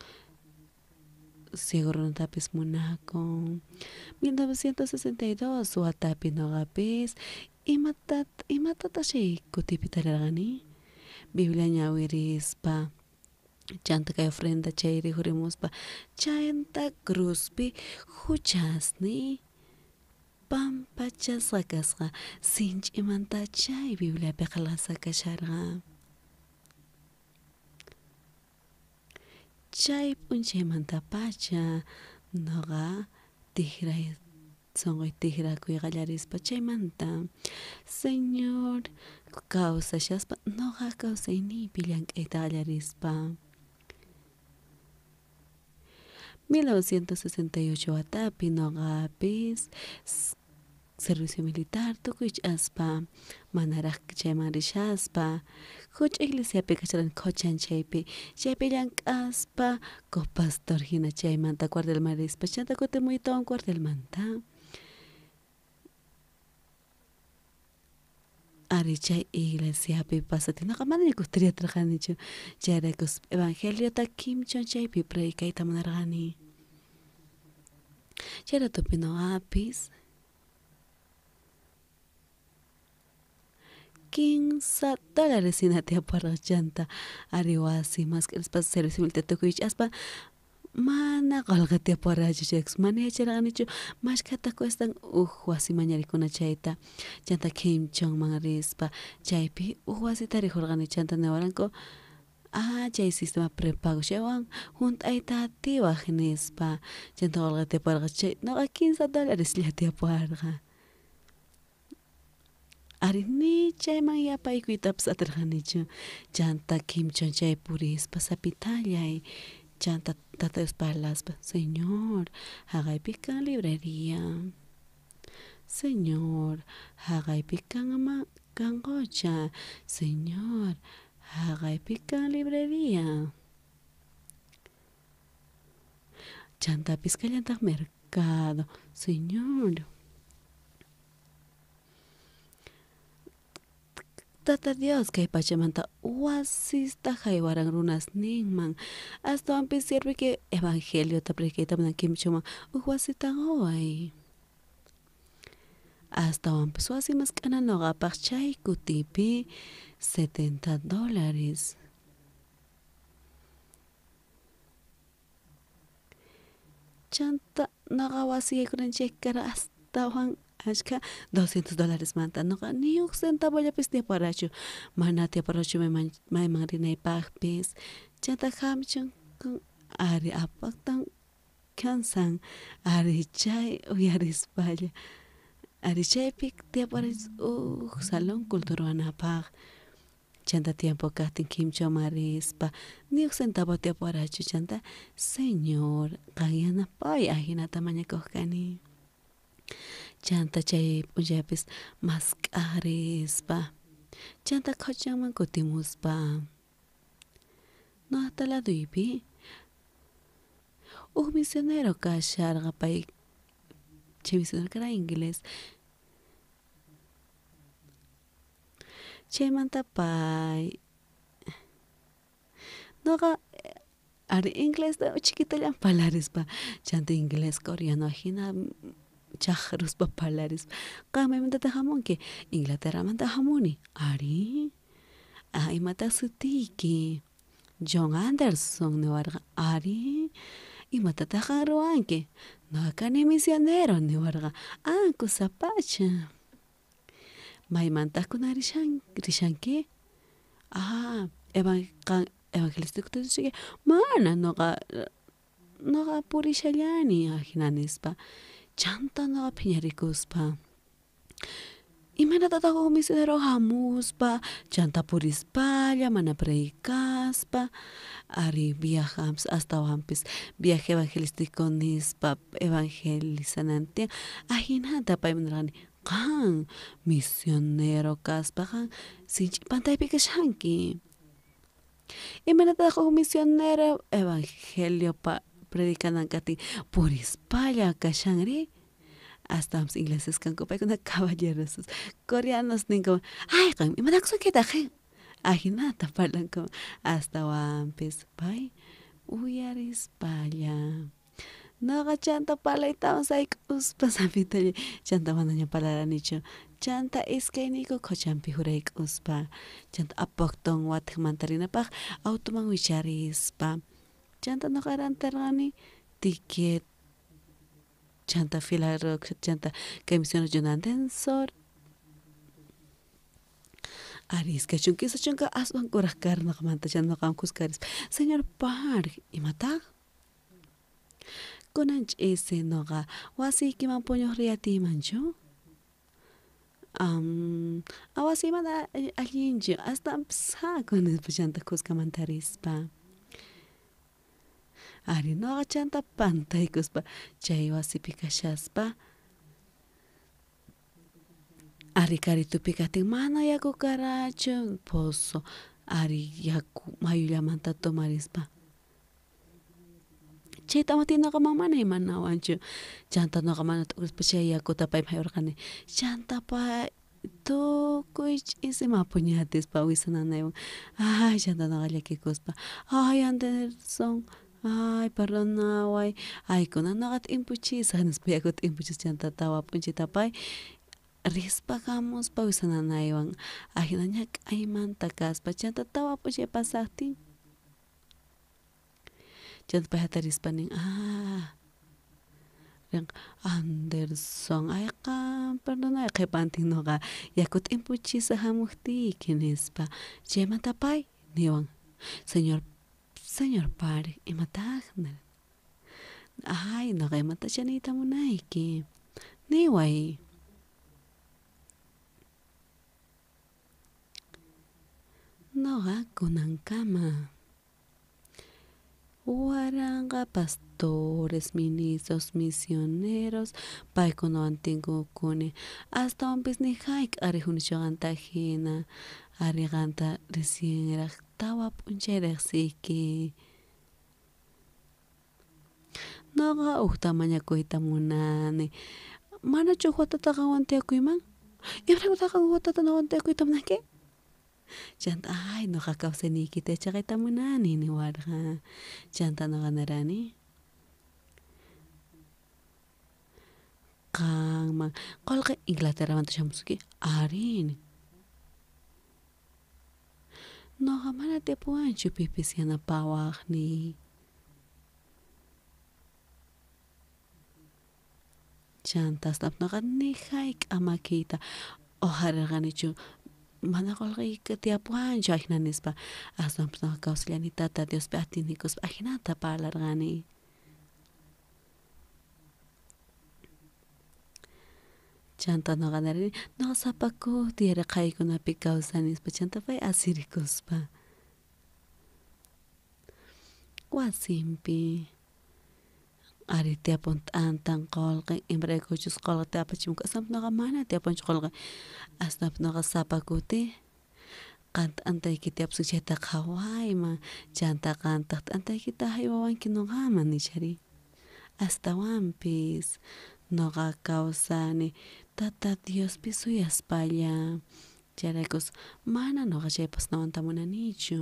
ciego runatapis munakun. 1962 watapi nuqapis imatataq chay kutipi tarirqani? Biblia ñawirispa chanta kay ofrenda chay rikhurimuspa chanta cruzpi huchasniy pampachasqa kasqa sinch'imanta chay Bibliapi qillqasqa kasharqa. Chay p'unchaymantapacha nuqa tijray sunquy tijrakuy qallarispa chaymanta Señor kawsashaspa nuqa kawsayniypi llank'ayta qallarispa. 1968 watapi nuqapis servicio militar tukuy ch'aspa manaraq chayman rishaspa huch'a iglesiapi kasharqani qhuchan chaypi chaypi llank'aspa copastor hina chaymanta cuartelman rispa chanta kutimuytawan cuartelmanta. Ari chay iglesiapi pasatin nuqa manaña kutiriyatarqanichu chayrayku evangeliota kimchon chaypi predicayta munarqani. Chayratupi nuqapis $15 hina tiyaparqa chanta ari wasi mask'arispa servicio militar tukuy ch'aspa mana qullqi tiyaparqachu chaykus mana yacharqanichu mashkhata cuestan uj wasi mañarikuna chayta chanta Quimchonman rispa chaypi uj wasita rikhurqani chanta niwaranku chay sistema prepago chaywan hunt'ayta atiwaq nispa chanta qullqi tiyaparqa chay nuqa $15 tiyaparqa. Ari ni chayman yapaykuytapas atirqanichu chanta Quimchon chay purispa sapitallay chanta tata Dios parlaspa Señor haqaypi kan librería, Señor haqaypi kan qucha, Señor haqaypi kan librería. Chantapis kallantaq mercado, Señor. Tata Dios kay pachamanta wasista haywaran runasninman astawanpis sirviki evangeliota predicayta munan Quimchoman uj wasita quway. Astawanpis wasi mask'ana nuqapaq chay kutipi $70. Chanta nuqa wasi yaykuranchik kara astawan ashkha $200 manta nuqa ni uj centavollapis tiyaparachu mana tiyaparachu mayman rinaypaqpis chanta hamchun ari apaqtan kansan ari chay uyarispalla ari chaypi tiyaparanchis uj salón culturanapaq chanta tiempo kaqtin Quimchoman rispa ni uj centavo tiyaparachu chanta Señor qan yanapay ajinata mañakuq kani. Chanta chay p'unchaypis mask'aq rispa chanta qhuchanman kutimuspa nuqata laduypi uj misionero kasharqa pay chay misionero kara inglés chaymanta pay nuqa ari inglesta chiquitallan parlarispa chanta inglés coreano hina chaqruspa parlarispa qam maymantataq hamunki Inglaterramanta hamuni ari imataq sutiyki John Anderson niwarqa ari imatataq qan ruwanki nuqa kani misionero niwarqa kusapacha maymantaq kunan rishanki qan evangelista mana nuqa purishallani ajina nispa. Chanta noqa phiñarikuspa imaynatataq huk misionero hamuspa chanta purispalla mana predicaspa ari viajanpis astawanpis viaje evangelístico nispa evangelizanan tiyan ajinata payman nirqani qan misionero kaspa qan sinch'i pantaypi kashanki imaynatataq huk misionero evangelio predicanan kajtin purispalla kashanri astawanpis ingleses kanku paykuna caballerosos coreanos ninku ay qan imanaksunkitaq ajinata parlanku astawanpis pay uyarispalla noqa chanta parlaytawan sayk'uspa sapitalla chanta manaña parlaranichu chanta iskayniyku qhochanpi jurayk'uspa chanta Apocton watijmanta rinapaq automan wicharispa chanta noqa rantirqani ticket chanta fila chanta kay misionero John Anderson ari iskay chunka kinsa chunka aswan kuraq karqa noqamanta chanta noqawan kuska rispa señor Park imataq kunan ch'isi noqa wasiykiman puñuq riyatiymanchu wasiy mana allinchu astawanpis haku nispa chanta kuskamanta rispa ari noqa chanta pantaykuspa chay wasipi kashaspa ari karitupi kajtin mana yaku karachu pozo ari yaku mayullamanta tomarispa chayta amati noqaman mana imanawanchu chanta noqa mana t'ukuspa chay yakuta payman haywarqani chanta pay tukuy ch'isi mapuñatispa wisa nanaywan ay chanta noqa llakikuspa ay Anderson ay perdonaway ay kunan noqa t'impuchisaq nispa yakuta t'impuchispa chanta tawa p'unchayta pay rispa hamuspa wisa nanaywan ajina ñak'aymanta kaspa chanta tawa p'unchay pasaqtin chanta pay hatarispa nin Anderson ay qan perdonaway qhipantin noqa yaku t'impuchisaq hamuqtiyki nispa chaymanta pay niwan señor señor Park imataq ay noqa imatacha niyta munayki niway noqa kunankama waranqa pastores, ministros, misioneros paykunawan tinkukuni astawanpis ni hayk'aq rijunichu qanta hina ari qanta recienraq tawa p'unchay riqsiyki noqa hukta mañakuyta munani manachu huk watata qanwan tiyakuyman imaraykutaq qan huk watata noqawan tiyakuyta munanki chanta ay noqa kawsayniykita yachaqayta munani niwarqa chanta noqa nirani qanman qullqi Inglaterramanta shamusunki ari noqa mana tiyapuwanchu pipis yanapawaqniy chanta astawanpis noqa ni hayk'aq makiyta uqharirqanichu mana qullqiyki tiyapuwanchu ajina nispa astawanpis noqa kawsallani tata Diospi atinikuspa ajinata parlarqani chanta noqa nirani noqa sapa kuti yaraqaykunapi kawsanispa chanta pay asirikuspa wasinpi ari tiyapun t'antan qullqin imaraykuchus qullqita apachimunku astawanpis noqa mana tiyapunchu qullqi astawanpis noqa sapa kuti qan t'antayki tiyapusun chayta qhawayman chanta qantaq t'antaykita haywawanki noqaman nichari astawanpis noqa kawsani tata Diospi suyaspalla chayraykus mana noqa chay pasanawanta munanichu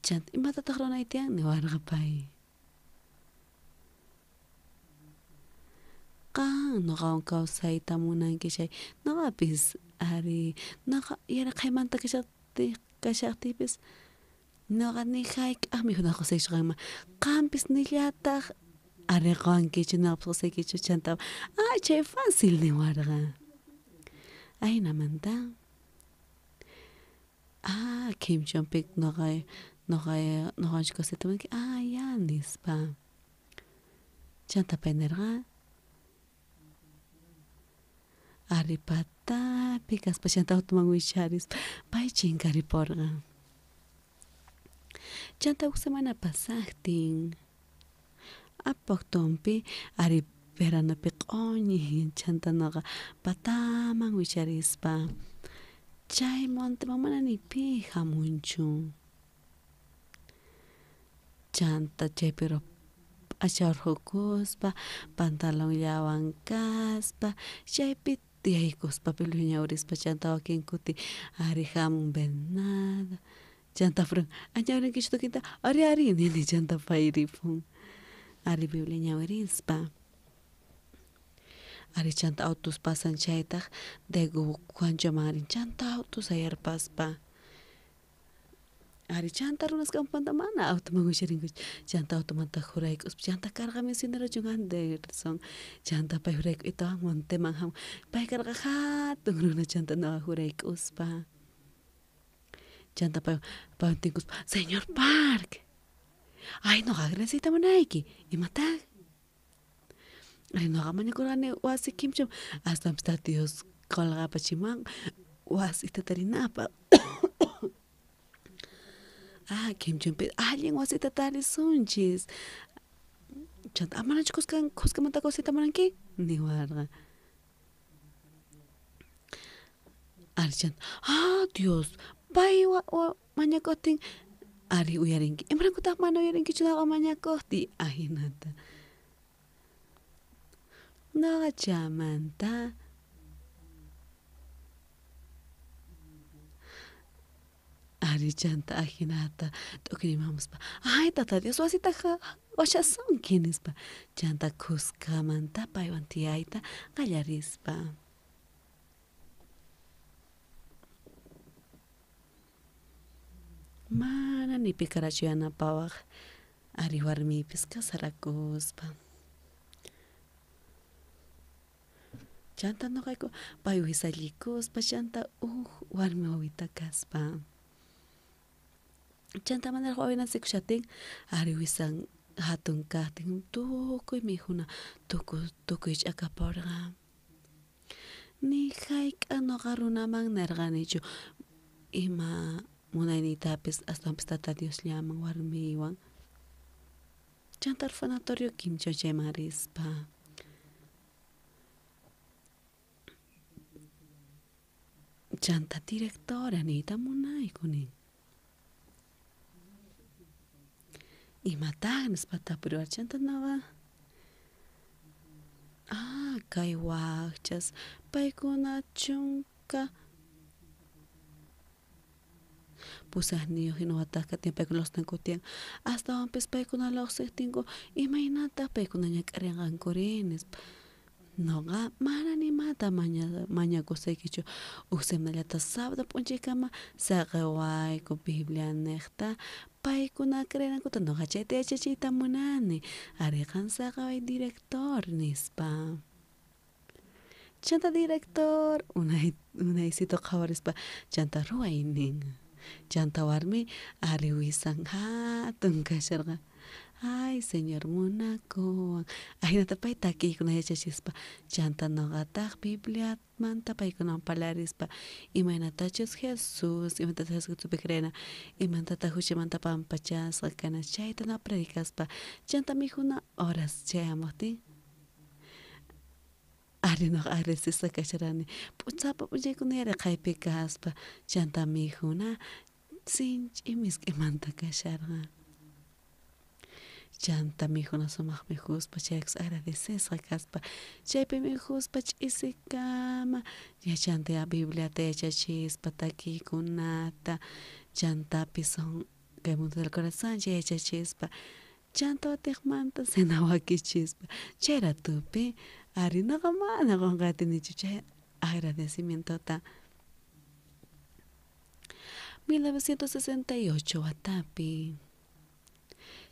chanta imatataq ruwanay tiyan niwarqa pay qan noqawan kawsayta munanki chay noqapis ari noqa yaraqhaymanta kashaqtiypis noqa ni hayk'aq mikhuna qusaychu qanman qampis nillataq ari quwankichu noqapis qusaykichu chanta ay chay fácil niwarqa ajinamanta Kimchonpi noqa noqanchik kawsayta munanki ya nispa chanta pay nirqa Ari patapi kaspa chanta automan wicharispa pay chinkariporqa. Chanta huk semana pasaqtin Apoctonpi ari veranopi q'uñi chanta noqa pataman wicharispa chay monteman mana ni pi hamunchu. Chanta chaypi p'acha urqukuspa pantalonllawan kaspa chaypi tiyaykuspa Biblia ñawirispa chanta wakin kuti ari hamun venado chanta ñawirinkichu tukuyta ari ari nini chanta pay ripun ari Biblia ñawirispa. Ari chanta autos pasan chaytaq de Juanchoman rin chanta autos sayarpaspa. Ari chanta runas kampanta mana automan wicharinkuchu chanta automanta jurayk'uspa chanta karqa misionero chun Anderson chanta pay jurayk'uytawan monteman hamun pay karqa hatun runa chanta nuqa jurayk'uspa chanta pay paywan tinkuspa señor Park ay nuqa agradeceyta munayki imataq ari nuqa mañakurqani wasi kimcham aswanpis Tata Dios qolqapachimuwan wasita tarinapaq. Ah, kimchunpi allin wasita tarisunchis. Chanta amanachu kuskamanta kawsayta munanki? Niwarqa. Ari chanta, ah Dios, pay mañakuqtin ari uyarinki. Imaraykutaq mana uyarinkichu nuqa mañakuqtiy? Ahinata. Nuqa chamanta ari chanta ajinata t'ukunimamuspa ay Tata Dios wasita washasunki nispa chanta kuskamanta paywan tiyayta qallarispa. Mana ni pi karachu yanapawaq ari warmiypis kasarakuspa. Chanta nuqayku pay wisallikuspa chanta uj warmi wawita kaspa. Chanta manaraq wawi nacikushatin ari wisan hatun kaqtin tukuy mikhuna tukuy ch'akapurqa. Ni hayk'a nuqa runaman nirqanichu ima munayniytapis aswanpis Tata Diosllaman warmiywan. Chanta orfanatorio kimcha chayman rispa. Chanta directora niyta munayku nin. Imataq nispa tapuriwar chanta nuqa ah kay wakchas paykuna chunka pusaqniyuq hina wataq katiyan paykuna lluqsinanku tiyan astawanpis paykuna lluqsiqtinku imaynataq paykuna ñak'arinqankuri nispa. Nuqa mana nimata mañakusaykichu uj semanallata sábado p'unchaykama saqiwayku Biblia niqta paykuna creenankuta nuqa chayta yachachiyta munani ari qan saqiway director nispa. Chanta director unaysito qhawarispa chanta ruway nin. Chanta warmi ari wisan hatun kasharqa. Ay, señor munakuwan. Ahinata pay takiykuna yachachispa chanta nuqataq Bibliamanta paykunawan parlarispa imaynatachus Jesús, imaynatachus Jesucristopi creena, imaynataq huchamanta pampachasqa kana chayta nuqa predicaspa chanta mikhuna horas chayamuqtin ari nuqa agradecesqa kasharani sapa p'unchaykuna yaraqaypi kaspa chanta mikhuna sinch'i misk'imanta kasharqa. Chanta mikhuna sumaq mikhuspa chaykus agradecesqa kaspa chaypi mikhuspa ch'isikama chanta Bibliata yachachispa takiykunata chantapis son kay mundo del corazón chay yachachispa chanta watiqmanta cena wakichispa chay ratupi ari nuqa mana qunqatinichu chay agradecimientota. 1968 watapi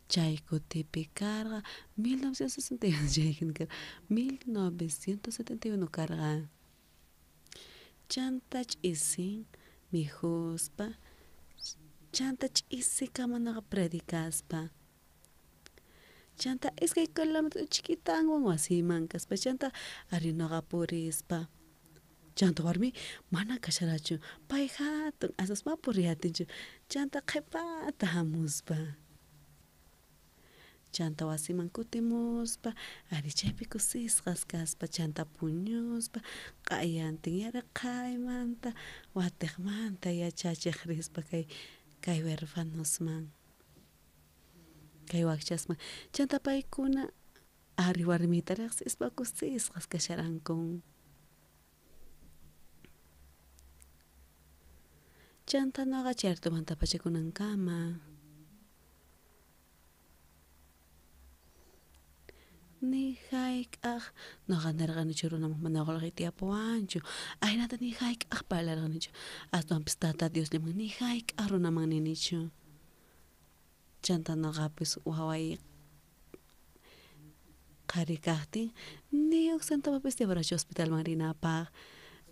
chay kutipi karqa 1961 chayjina karqa 1971 karqa chanta ch'isin mikhuspa chanta ch'isikama nuqa predicaspa chanta iskay kilómetro chiquitanwan wasiyman kaspa chanta ari nuqa purispa Chanta warmi mana kasharachu pay hatun asasma puriyatinchu chanta qhipata hamuspa. Chanta wasiman kutimuspa ari chaypi kusisqas kaspa chanta puñuspa q'ayantin yaraqhaymanta watiqmanta yachachiq rispa kay huerfanosman kay wakchasman chanta paykuna ari warmita riqsispa kusisqas kasharanku. Chanta nuqa chayrtumanta pachakunankama. Ni hayk'aq nuqa nirqanichu runaman mana qullqi tiyapuwanchu ahinata ni hayk'aq parlarqanichu aswanpis tata Diosllaman ni hayk'aq runaman ninichu. Chanta nuqapis waway qhari kaqtin ni huk centavopis tiyapurachu hospitalman rinapaq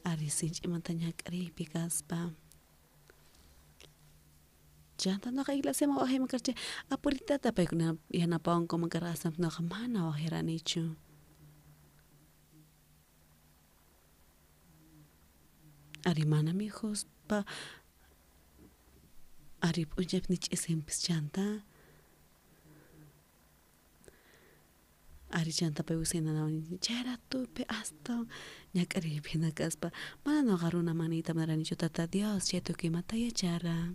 ari sinch'imanta ñak'ariypi kaspa. Chanta nuqa iglesiaman waqyayman karqa chay apuritata paykuna yanapawankuman karqa aswanpis nuqa mana waqyaranichu. Ari mana mikhuspa ari p'unchaypis ni ch'isinpis chanta ari chanta pay wisinanawan chay ratupi astawan ñak'ariypi hina kaspa mana nuqa runaman niyta munaranichu tata Dios chay tukuy imata yachara.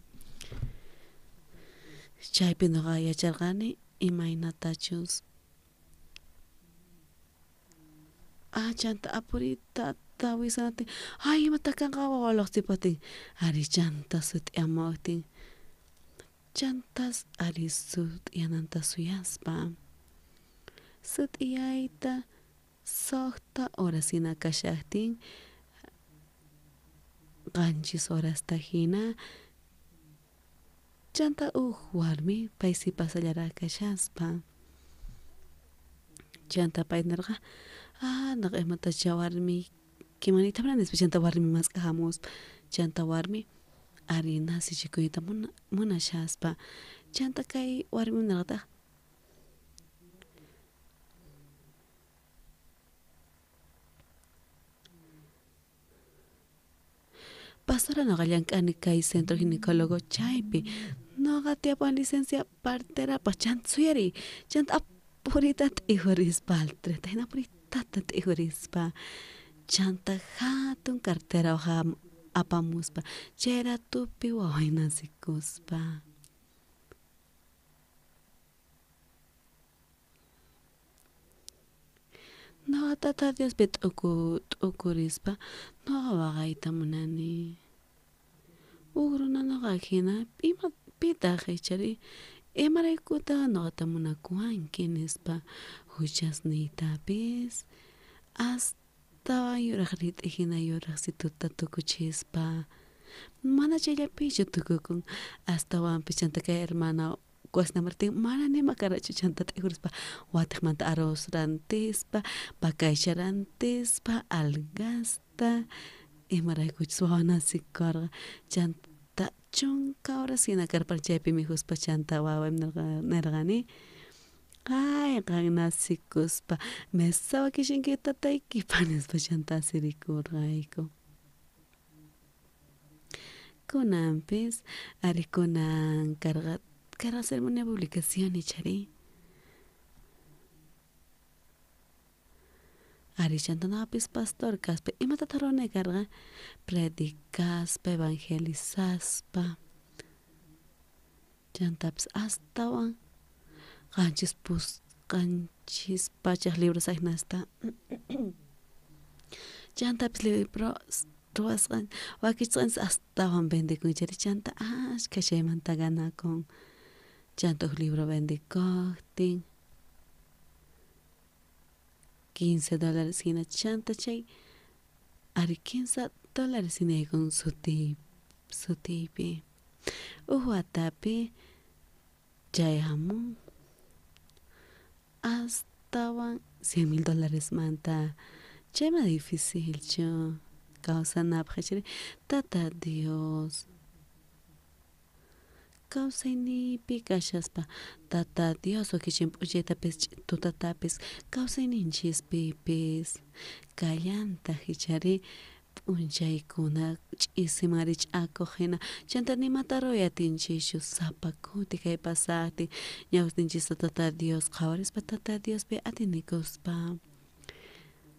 Chaypi nuqa yacharqani imaynatachus chanta apuritata wisanatin ay imata kanqa wawa lluqsipatin ari chanta sut'iyamuqtin chantas ari sut'iyananta suyaspa sut'iyayta suqta horas hina kashaqtin 7 horasta hina chanta huk warmi paysi pasallaraq kashaspa chanta pay nirqa nuqa imatacha warmiykiman niyta munani nispa chanta warmi mask'aq hamuspa chanta warmi ari nasichikuyta munashaspa chanta kay warmi nirqataq pastora nuqa llank'ani kay centro ginecólogo chaypi nuqa tiyapuwan licencia parterapaq chanta suyariy chanta apurita t'ijurispa altreta hina apuritata t'ijurispa chanta hatun cartera apamuspa chay ratupi waway nasikuspa. Nuqa tata Diospi t'ukurispa nuqa waqayta munani. Huk runa nuqa hina ima pitaq ichari imaraykutaq nuqata munakuwanki nispa huchasniytapis astawan yuraq rit'i hina yuraqsituta tukuchispa mana chayllapichu tukukun astawanpis chanta kay hermana Martín mana nima karachu chanta t'ijurispa watiqmanta arroz rantispa pakaycha rantispa algasta imaraykuchus wawa nasikurqa chanta 10 horas hina karpan chaypi mikhuspa chanta waway nirqani ay qan nasikuspa mesa wakishanki tataykipa nispa chanta asirikurqayku. Kunanpis ari kunan karqa ceremonia de publicación ichari. Ari chanta nuqapis pastor kaspa imatataq ruwanay karqa predicaspa evangelizaspa chantapis astawan 700 libros ajnasta chantapis libros ruwasqan wakichisqanchis astawan vendikun chayri chanta ashkha chaymanta ganakun chanta huk libro vendikuqtin $15 hina chanta chay ari $15 hina yaykun sutiypi huk watapi chay hamun astawan $100,000 manta chayma difícilchu kawsanapaq chayri tata Dios kawsayniypi kashaspa tata Dios wakichin p'unchaytapis tutatapis kawsayninchispipis kallantaq ichari P'unchaykuna ch'isiman rich'akuq hina chanta nimata ruwayatinchischu sapa kuti kay pasaqtin ñawpaqtinchista Tata Dios qhawarispa Tata Diospi atinikuspa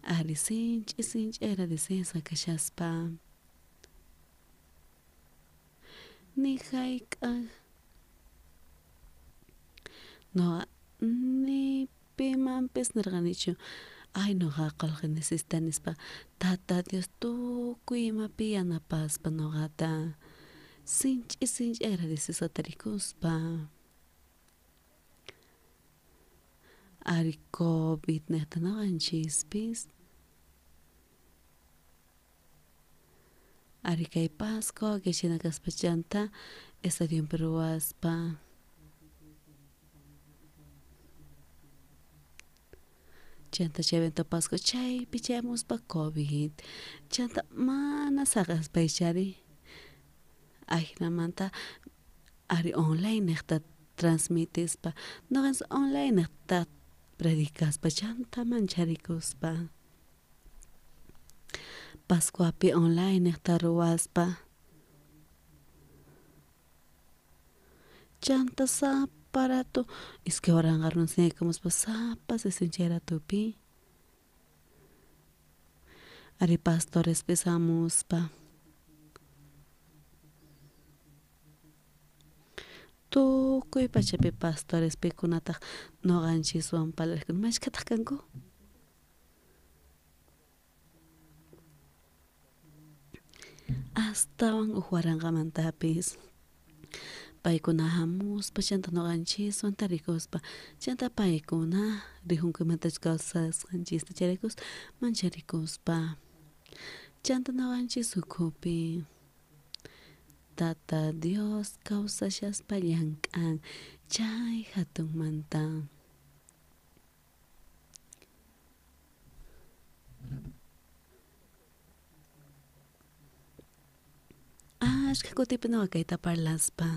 ari sinch'i sinch'i agradecesqa kashaspa ni hayk'aq nuqa ni pimanpis nirqanichu ay nuqa qullqi necesitani nispa Tata Dios tukuy imapi yanapaspa nuqata sinch'i sinch'i agradecesqa tarikuspa ari COVID niqta nuqanchispis ari kay Pascua wakillana kaspa chanta estadionpi ruwaspa chanta chay evento Pascua chaypi chayamuspa COVID chanta mana saqaspaychari ajinamanta ari online niqta transmitispa nuqanchis online niqta predicaspa chanta mancharikuspa Pascuapi online niqta ruwaspa chanta sapa rato 2000 runas yaykumuspa sapa sesión chay ratopi ari pastorespis hamuspa tukuy pachapi pastores pikunataq nuqanchiswan parlaqkuna mashkhataq kanku astawan uj waranqamantapis paykuna hamuspa chanta nuqanchiswan tarikuspa chanta paykuna rijunkuymantachus kawsasqanchista chayraykuspa mancharikuspa chanta nuqanchis ukhupi Tata Dios kawsashaspa llank'an chay hatunmanta. Ashkha kutipi nuqa kayta parlaspa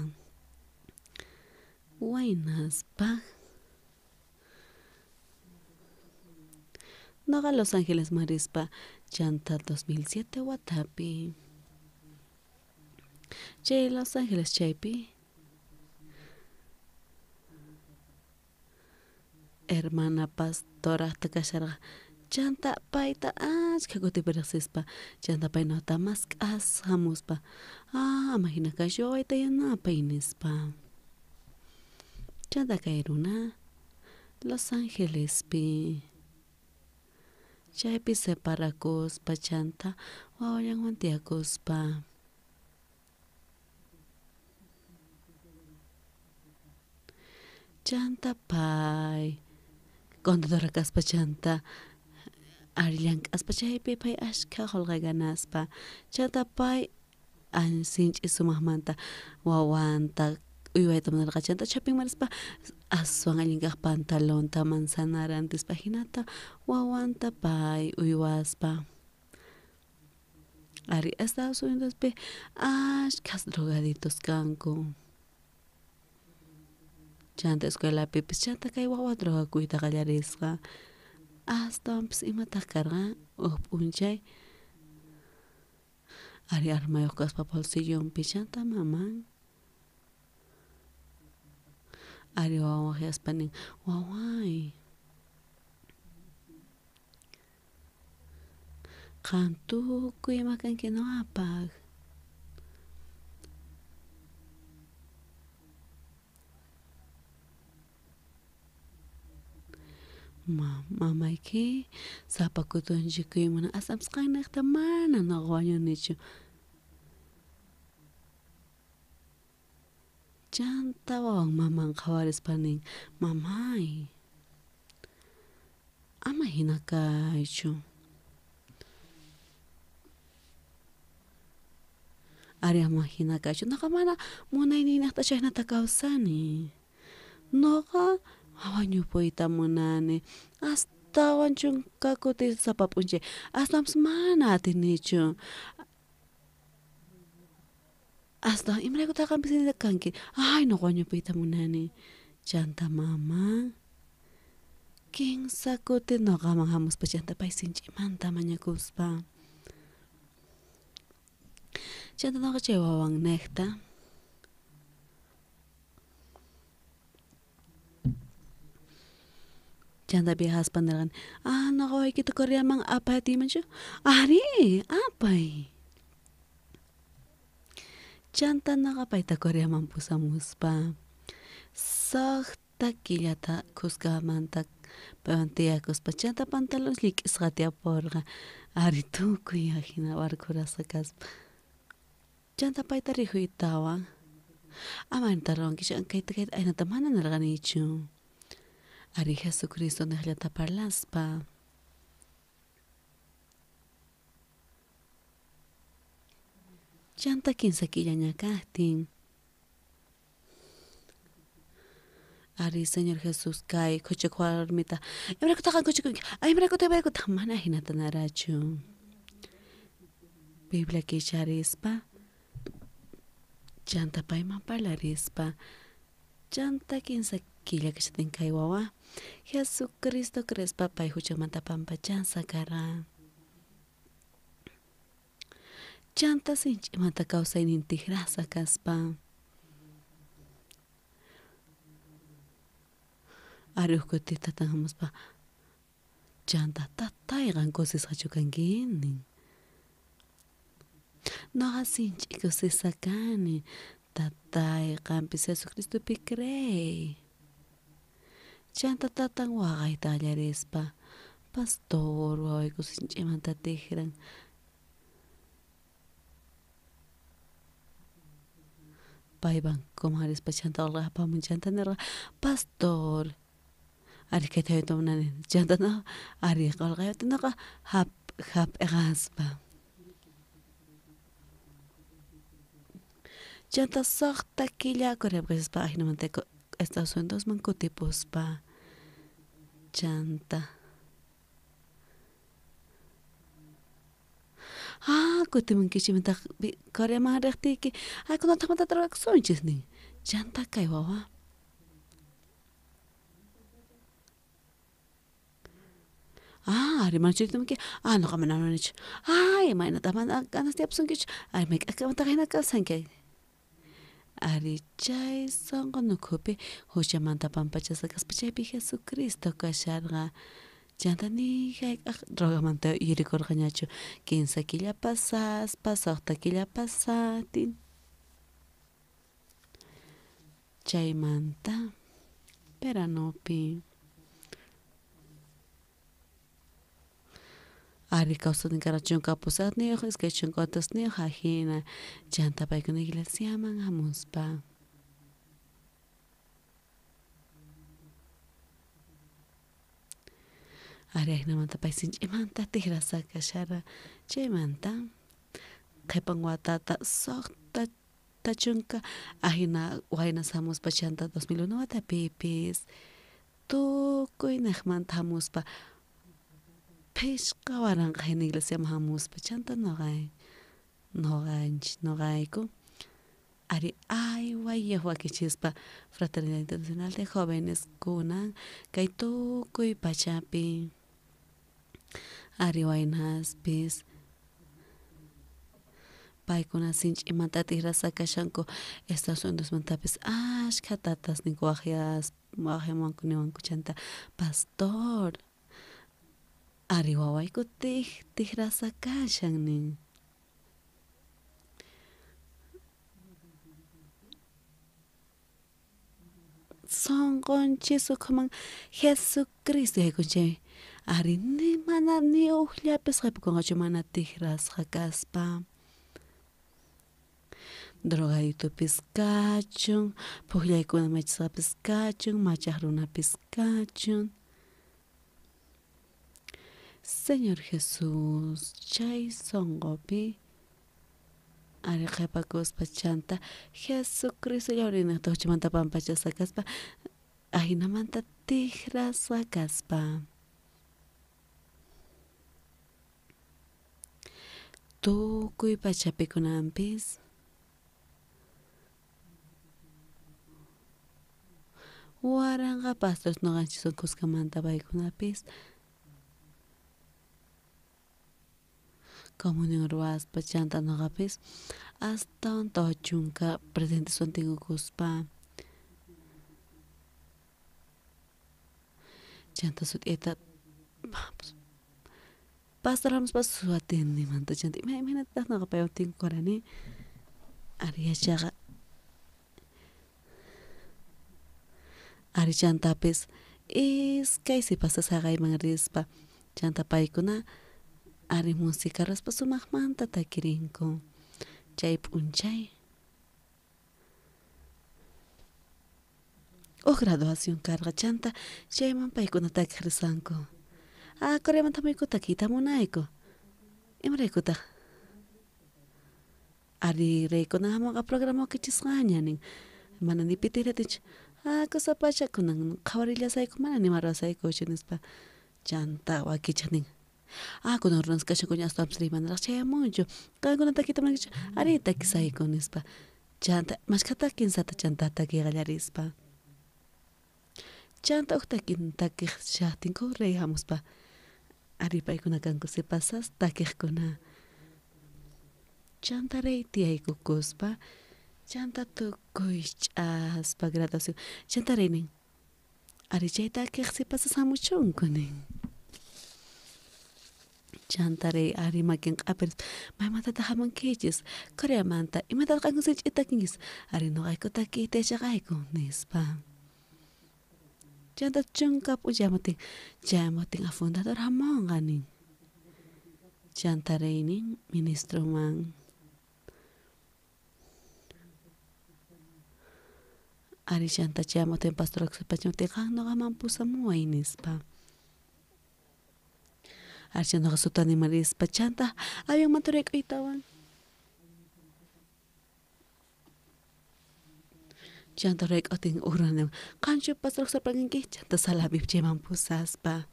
waynaspaq nuqa Los Angelesman rispa chanta 2007 watapi chay Los Angeles chaypi hermana pastoraqta kasharqa chanta payta ashkha kutipi riqsispa chanta pay nuqata mask'as hamuspa ama hina kashu wawayta yanapay nispa chanta kay runa Los Angelespi chaypi separakuspa chanta wawallanwan tiyakuspa chanta pay contadora kaspa chanta ari llank'aspa chaypi pay ashkha qullqi ganaspa chanta pay sinch'i sumaqmanta wawanta uywayta munarqa chanta shoppingman rispa aswan allin kaq pantalonta manzana rantispa hinata wawanta pay uywaspa ari Estados Unidospi ashkhas drogaditos kanku chanta escuelapipis chanta kay wawa drogakuyta qallarisqa astawanpis imataq karqa uj p'unchay ari armayuq kaspa bolsillonpi chanta maman ari wawan waqyaspa nin waway qan tukuy ima kanki nuqapaq mamayki sapa kutunchikuy munan astawanpis qannejta mana nuqa wañunichu chanta wawan maman qhawarispa nin mamay ama hina kaychu ari ama hina kaychu nuqa mana munayninejta chhaynata kawsani nuqa wañupuyta munani astawan chunka kuti sapa p'unchay astawanpis mana atinichu astawan imaraykutaq qanpis kanki ay nuqa wañupuyta munani chanta maman kinsa kuti nuqaman hamuspa chanta pay sinch'imanta mañakuspa Chanta noqa chay wawannejta chanta viajaspa nirqani, ah, noqa wawaykita Coreaman apay atiymanchu? Ari, apay. Chanta noqa payta Coreaman pusamuspa suqta killata khuskamanta paywan tiyakuspa chanta pantalones llik'isqa tiyaporqa ari tukuy ajina warkhurasqa kaspa. Chanta payta rijuytawan ama ajinata ruwankichu kayta kayta ajinata mana nirqanichu. Ari Jesucristo niqllata parlaspa. Chanta kinsa killaña kajtin ari Señor Jesús kay khuchik warmita imaraykutaq qan khuchikunki imaraykutaq imaraykutaq mana jinata narachu. Biblia kicharispa chanta payman parlarispa chanta kinsa killa kashatin kay wawa Jesucristo creespa pay huchamanta pampachansa karqa. Chanta sinch'imanta kawsaynin tikrasqa kaspa. Ari uj kuti tatan hamuspa chanta tatay qan kusisqachu kanki nin. Noqa sinch'i kusisqa kani tatay qampis Jesucristopi creey. Chanta tatan waqayta qallarispa pastor wawayku sinch'imanta tikran. Paywan kumarispa chanta qolqe apamun chanta nirqa pastor ari kayta yuyayta munani chanta noqa ari qolqeyta noqa hap'iqaspa. Chanta suqta killa Coreapi kashaspa ajinamanta Estados Unidosman kutipuspa chanta ah kutimunkichik imataq Coreaman riqtiyki ay kunataqmanta drogakusunchis nin chanta kay wawa ah ari manachu riyta ah noqa mana munanichu ay imaynataq mana ganas tiyapusunkichu ay mayk'aqkamataq hina kawsanki ari chay sunqu ukhupi huchamanta pampachasqa kaspa chaypi Jesucristo kasharqa chanta ni hayk'aq drogamanta yuyarikurqañachu kinsa killa pasaspa suqta killa pasatin chaymanta veranopi ari kawsaynin karqa chunka pusaqniyuq iskay chunka watasniyuq ajina chanta paykuna iglesiaman hamuspa. Ari ajinamanta pay sinch'imanta tikrasqa kasharqa chaymanta qhipan watata suqta chunka ajina waynas hamuspa chanta 2001 watapipis tukuy niqmanta hamuspa phishqa waranqa hina iglesiaman hamuspa chanta noqayku ari aywayaq wakichispa Fraternidad Internacional de Jóvenes kunan kay tukuy pachapi ari waynaspis paykuna sinch'imanta tikrasqa kashanku Estados Unidosmantapis ashkha tatasninku waqyamuwanku niwanku chanta pastor ari wawayku tikrasqa kashan nin. Sunqunchis ukhuman Jesucristo yaykun chay ari ni mana ni ujllapis qhipakunqachu mana tikrasqa kaspa. Drogadictopis kachun, pukllaykuna machasqapis kachun, machaq runapis kachun. Señor Jesús chay sunqupi ari qhipakuspa chanta Jesucristo yawrininta huchamanta pampachasqa kaspa ajinamanta tikrasqa kaspa. Tukuy pachapi kunanpis waranqa pastores noqanchis kuskamanta paykunapis Comunión ruwaspa chanta noqapis astawan 40 presidenteswan tinkukuspa. Chanta sut'iyta pastor hamuspa suwatinimanta chanta imaynatataq noqa paywan tinkukurani ari yachaqa ari chantapis iskay sipasta saqayman rispa chanta paykuna ari música ruwaspa sumaqmanta takirinku chay p'unchay uj graduación karqa chanta chayman paykuna takiq risanku. Ah, Coreamanta hamuyku takiyta munayku. Imaraykutaq? Ari reykuna hamunqa programa wakichisqaña nin. Mana ni pitij atinchu. Ah, kusapacha kunan qhawarillasayku mana nima ruwasaykuchu nispa. Chanta wakichiq nin. Ah, kunan runas kashankuña astawanpis riy manaraq chayamunchu. Qankuna takiyta munankichu? Ari takisayku nispa. Chanta mashkhata kinsata chanta takiy qallarispa. Chanta uj takin takiq shaqtinku rey hamuspa. Ari paykuna kanku sipasas takiqkuna. Chanta rey tiyaykukuspa chanta tukuy ch'aspa graduación. Chanta rey nin. Ari chay takiq sipasas hamuchunku nin. Chanta rey ari makin q'apirispa maymantataq hamunkichis Coreamanta imatataq qankuna sinch'ita takinkichis ari nuqayku takiyta yachaqayku nispa. Chanta chunka p'unchay hamutin chayamutin a fundador hamunqa nin. Chanta rey nin ministroman. Ari chanta chayamutin pastor chayamutin qan nuqaman pusamuway nispa. Ari chay nuqa sutaniman rispa chanta avionmanta urayk'uytawan. Chanta urayk'utin uj runa niwan qanchu pastor kanki chanta sala VIP chayman pusaspa.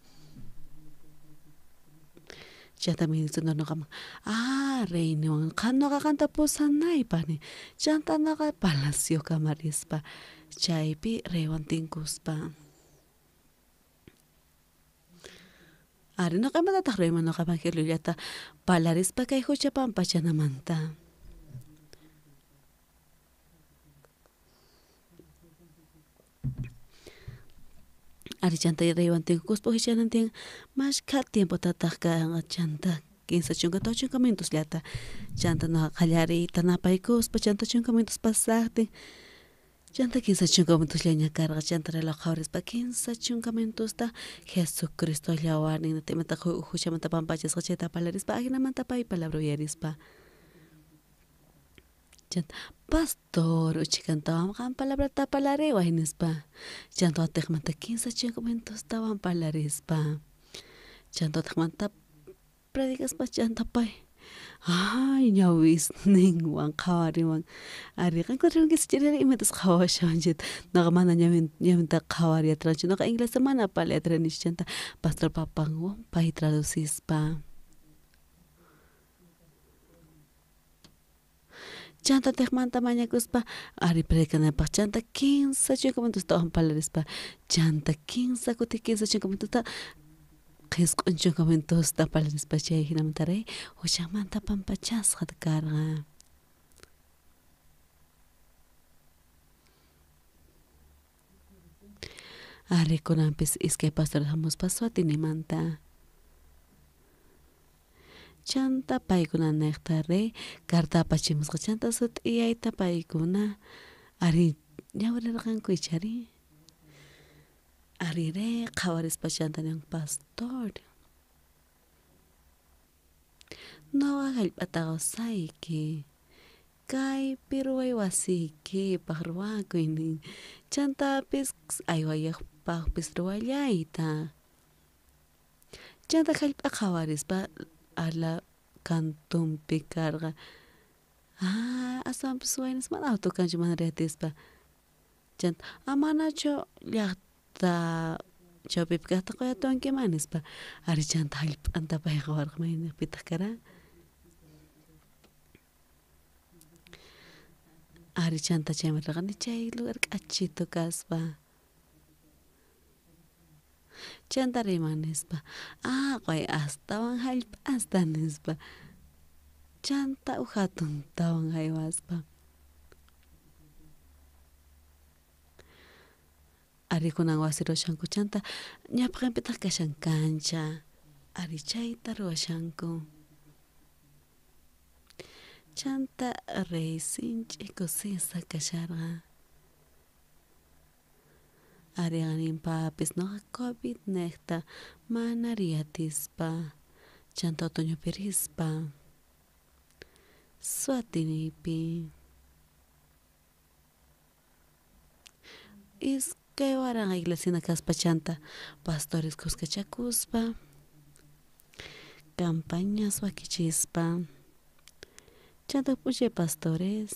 Chanta ministro nuqaman ah rey niwan qan nuqa qanta pusanaypaq nin. Chanta nuqa palaciokama rispa chaypi reywan tinkuspa. Ari nuqa imatataq reyman nuqa evangeliollata parlarispa kay hucha pampachanamanta. Ari chanta reywan tinkukuspa uqichanantin mashkha tiempotataq kanqa chanta 30 40 minutosllata chanta nuqa qallariyta napaykuspa chanta 10 minutos pasaqtin chanta 30 minutosllaña karqa chanta reloj qhawarispa 30 minutosta Jesucristo llawarnin imataq huchamanta pampachasqa chayta parlarispa ajinamanta pay palabra uyarispa. Chanta pastor uchikantawan qan palabrata parlariway nispa. Chanta watiqmanta 30 minutostawan parlarispa. Chanta watiqmanta predicaspa chanta pay ay ñawisninwan qhawariwan ari qankuna rinkichis chayri imatas qhawashawan chayta nuqa mana ñawinta qhawariyatranichu nuqa inglesta mana parlayatranichu chanta pastor papanwan pay traducispa. Chanta tiqmanta mañakuspa ari predicanapaq chanta 30 minutostawan parlarispa chanta 15 kuti 15 minutosta 90 minutosta parlarispa chay hinamanta rey huchamanta pampachasqa karqa. Ari kunanpis iskay pastor hamuspa suatinimanta. Chanta paykuna niqta rey carta apachimusqa chanta sut'iyayta paykuna ari ñawirarqanku ichari. Ari rey qhawarispa chanta nin pastor. Nuqa hallp'ata qusayki kaypi ruway wasiykipaq ruwakuy nin chantapis aywayaqpaqpis ruwallayta. Chanta hallp'a qhawarispa ala kantunpi karqa. Ah, aswanpis waynas mana auto kanchu mana riyatispa. Chanta amanachu llaqta chawpipi kaqta quyatuwankiman nispa. Ari chanta hallp'anta payqa warqa mayniqpitaq kara. Ari chanta chayman rirqani chay lugar k'achitu kaspa. Chanta riman nispa. Ah, quy astawan hallp'asta nispa. Chanta uj jatuntawan jaywaspa. Ari kunan wasi ruwashanku chanta ñawpaqenpitaq kashan kancha. Ari chayta ruwashanku. Chanta rey sinch'i kusisqa kasharqa. Ari qaninpapis nuqa COVID niqta mana riyatispa chanta otoñopi rispa suatinipi. 2000 iglesiana kaspa chanta pastores kuskachakuspa campañas wakichispa chanta p'unchay pastores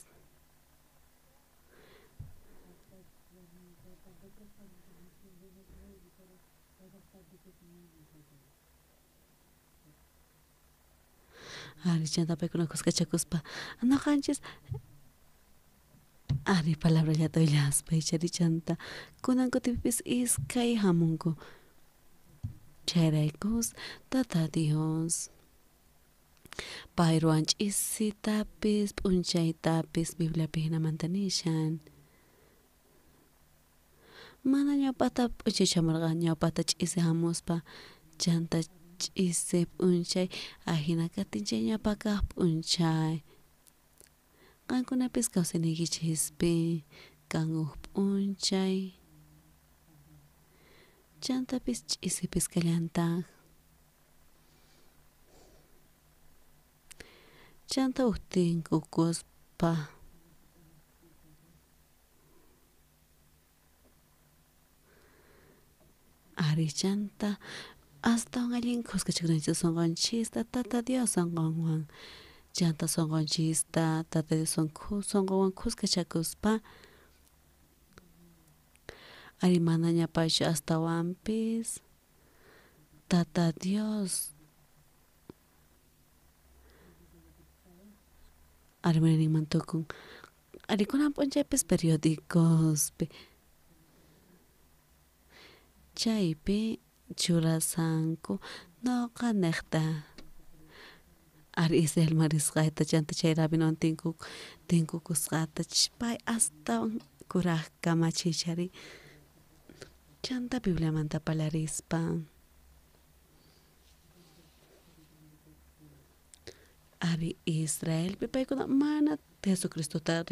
ari chanta paykuna kuskachakuspa noqanchis ari palabrallata willaspa ichari chanta kunan kutipipis iskay hamunku chayraykus Tata Dios pay ruwan ch'isitapis p'unchaytapis Bibliapi hinamanta nishan. Mana ñawpaqta p'unchay chamurqa ñawpaqta ch'isi hamuspa chanta ch'isi p'unchay ajina katin chay ñawpakaq p'unchay. Qankunapis kawsayniykichispi kan uj p'unchay chantapis ch'isipis kallantaq. Chanta uj tinkukuspa ari chanta astawan allin kuskachakunanchis sunqunchista Tata Dios sunqunwan. Chanta sunqunchista Tata Dios sunqunwan kuskachakuspa ari manaña paychu astawanpis Tata Dios ari munayninman tukun. Ari kunan p'unchaypis periodicospi chaypi churasanku noqa niqta ari Israelman risqayta chanta chay rabinowan tinkukusqata pay astawan kuraj kamachiy chanta Bibliamanta parlarispa. Ari Israelpi paykuna mana Jesucristota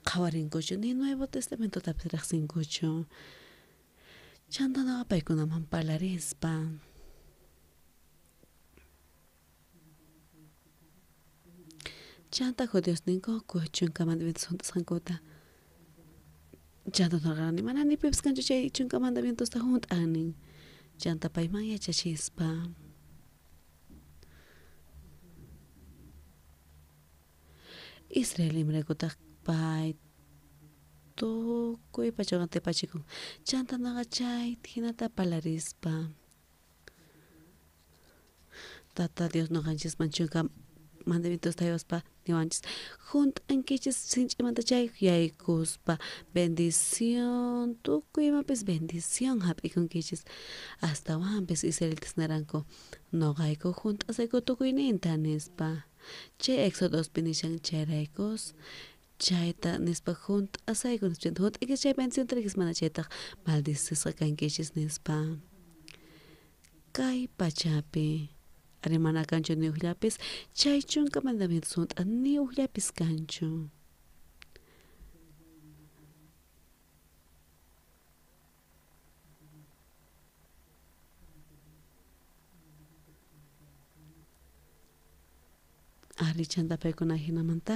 qhawarinkuchu ni Nuevo Testamentotapis riqsinkuchu. Chanta noqa paykunaman parlarispa. Chanta judios ninku chunka mandamientos hunt'asqankuta. Chanta noqani mana ni pipis kanchu chay chunka mandamientosta hunt'anin. Chanta payman yachachispa. Israel imaraykutaq pay tukuy pachawan tepachikun. Chanta noqa chay hinata parlarispa. Tata Dios noqanchisman chunka mandamientosta haywaspa niwanchis hunt'ankichis sinch'imanta chay yaykuspa bendición tukuy imapis bendición hap'ikunkichis. Astawanpis israelitas niranku noqayku hunt'asayku tukuyninta nispa. Chay Éxodospi nishan chayraykus chayta nispa hunt'asayku nispa chanta hunt'ankichis chay bendición tarinkichis mana chaytaq maldicisqa kankichis nispa. Kay pachapi ari mana kanchu ni ujllapis chay chunka mandamientos hunt'a ni ujllapis kanchu. Ari chanta paykuna hinamanta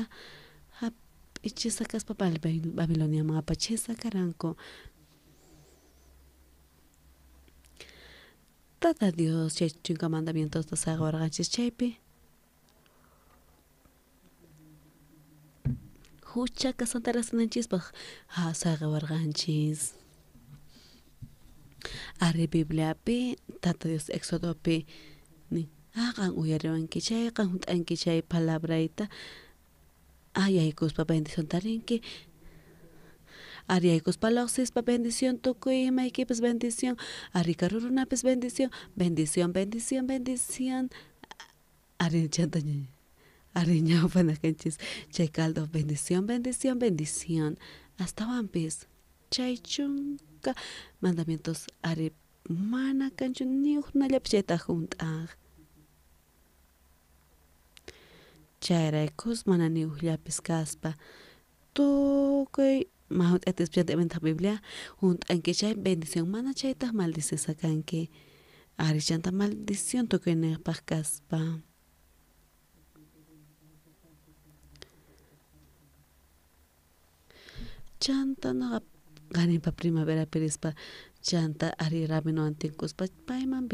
hap'ichisqa kaspa Babiloniaman apachisqa karanku. Tata Dios chay chunka mandamientosta saqawarqanchis chaypi hucha kasqanta riqsinanchispaq saqawarqanchis. Ari Bibliapi Tata Dios Éxodopi nin qan uyariwanki chay qan hunt'anki chay palabrayta yaykuspa bendición tarinki. Ari yaykuspa lluqsispa bendición tukuy imaykipis bendición. Ari karu runapis bendición, bendición, bendición, bendición. Ari chanta Ari ñawpanakanchis chay caldo bendición, bendición, bendición. Astawanpis chay chunka mandamientos ari mana kanchu ni ujnallapis chayta junt'aj. Chayraykus mana ni ujllapis kaspa tukuy mahut'atis chanta imataq Biblia junt'anki chay bendición mana chaytaq maldicisqa kanki. Ari chanta maldición tukuyniypaq kaspa. Chanta noqa qaninpa primavera pirispa chanta ari rabinowan tinkuspa payman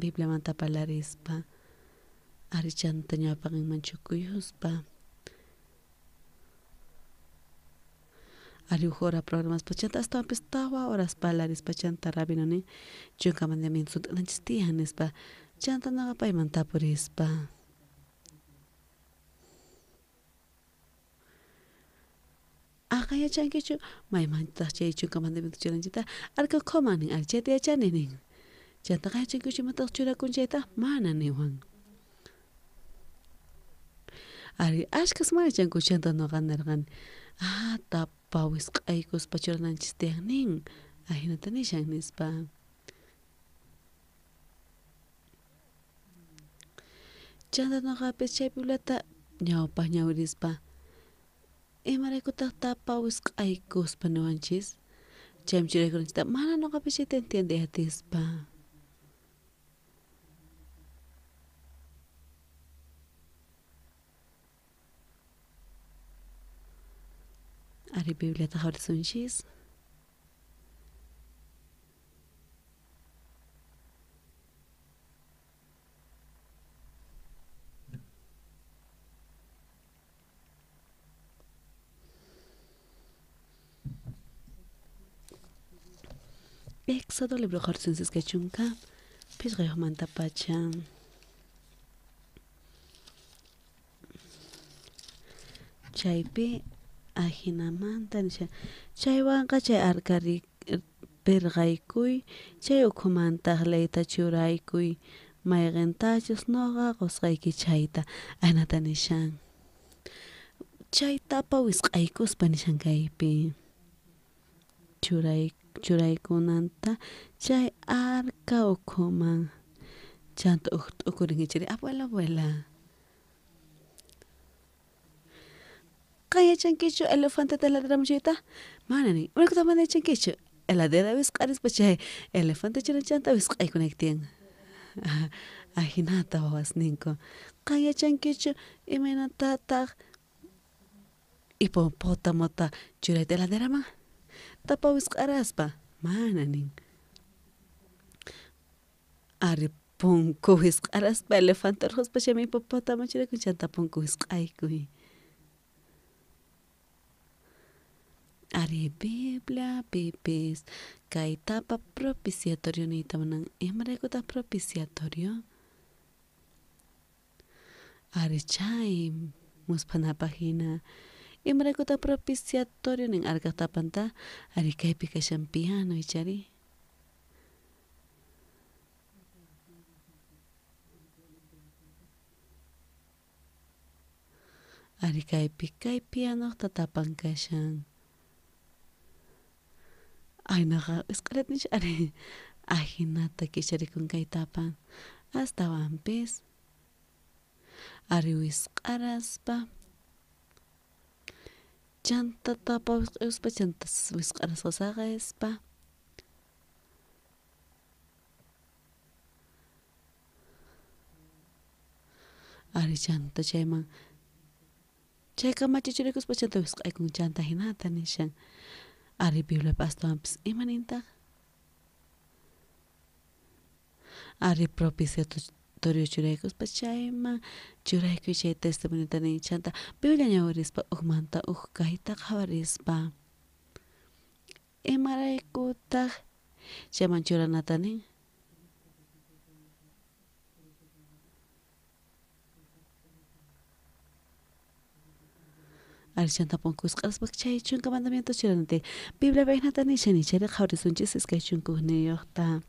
Bibliamanta parlarispa ari chanta ñawpaqinman chukuyuspa ari uj hora programaspa chanta astawanpis tawa horas parlarispa chanta rabino nin chunka mandamientos hunt'ananchis tiyan nispa chanta noqa payman tapurispa. Aqa yachankichu maymantaq chay chunka mandamientos churanchikta arka ukhuman nin ari chayta yachani nin chantaqa yachankichu imataq churakun chayta mana niwan. Ari ashkhas mana yachanku chanta noqa nirqani ah tapa wisq'aykuspa churananchis tiyan nin ahinata nishan nispa. Chanta noqapis chay Bibliata ñawpaq ñawirispa imaraykutaq tapa wisq'aykuspa niwanchis chaymi churaykunanchikta mana noqapis chayta entiendey atispa. Ari Bibliata qhawarisunchis. Éxodo libro qhawarisunchis kay chunka phisqayuqmantapacha. Chaypi ajinamanta nisha chaywanqa chay arka pirqaykuy chay ukhumantaq leyta churaykuy mayqintachus noqa qusqayki chayta ahinata nishan. Chay tapa wisq'aykuspa nishan kaypi churaykunanta chay arka ukhuman chanta uj t'ukurinki chiri abuela abuela. Qan yachankichu elefanteta heladeraman chayta? Mana nin. Imaraykutaj mana yachankichu? Heladera wisq'arispa chay elefante churan chanta wisq'aykunayki tiyan. Ajinata wawasninku. Qan yachankichu imaynatataq hipopotamota churayta heladeraman? Tapa wisq'araspa. Mana nin. Ari punku wisq'araspa elefante urqhuspa chaymi hipopótamo churaykun chanta punku wisq'aykuy. Ari Biblia pipis kay tapa propiciatorio niyta munan imaraykutaq propiciatorio? Ari chay musphanapaq hina imaraykutaq propiciatorio nin arkaq tapanta ari kaypi kashan piano ichari. Ari kaypi kay pianoqta tapan kashan. Ay noqa wisq'arat nisha ari ajinata kicharikun kay tapan astawanpis ari wisq'araspa chanta tapa wisq'ayuspa chanta wisq'arasqa saqespa ari chanta chayman chay kamachi churaykuspa chanta wisq'aykun chanta hinata nishan. Ari Bibliapi astawanpis imanintaq? Ari propiciatorio churaykuspa chayman churaykuy chay testimoniota nin chanta Biblia ñawirispa ujmanta uj kayta qhawarispa imaraykutaq chayman churanata nin? Ari chanta punku wisq'araspa chay chunka mandamientos churanati Bibliapi ahinata nishan ichari qhawarisunchis iskay chunka ujniyuqta.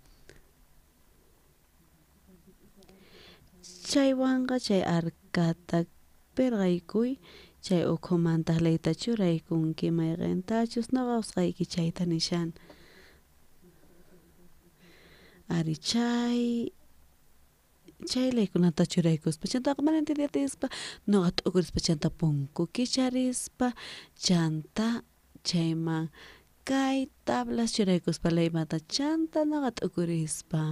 Chaywanqa chay arkata Perqaykuy, chay ukhumantaq leyta churaykunki mayqentachus noqa qosqayki chayta nishan. Ari chay leykunata churaykuspa chantaqa mana entiendetispa noqa t'ukurispa chanta punku kicharispa chanta chayman kay tablas churaykuspa leymanta chanta noqa t'ukurispa.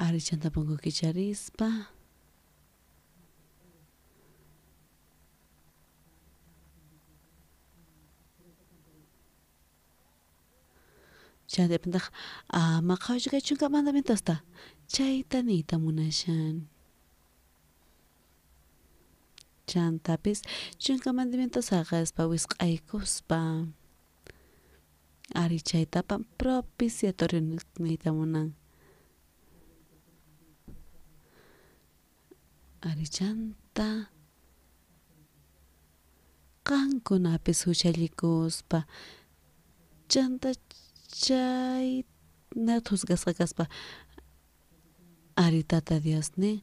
Ari chanta punku kicharispa. Chantapintaq ama qhawachun kay chunka mandamientosta chayta niyta munashan. Chantapis chunka mandamientos saqespa wisq'aykuspa. Ari chaytapa propiciatorio niyta munan. Ari chanta qankunapis huchallikuspa chanta chay juzgasqa kaspa ari Tata Dios nin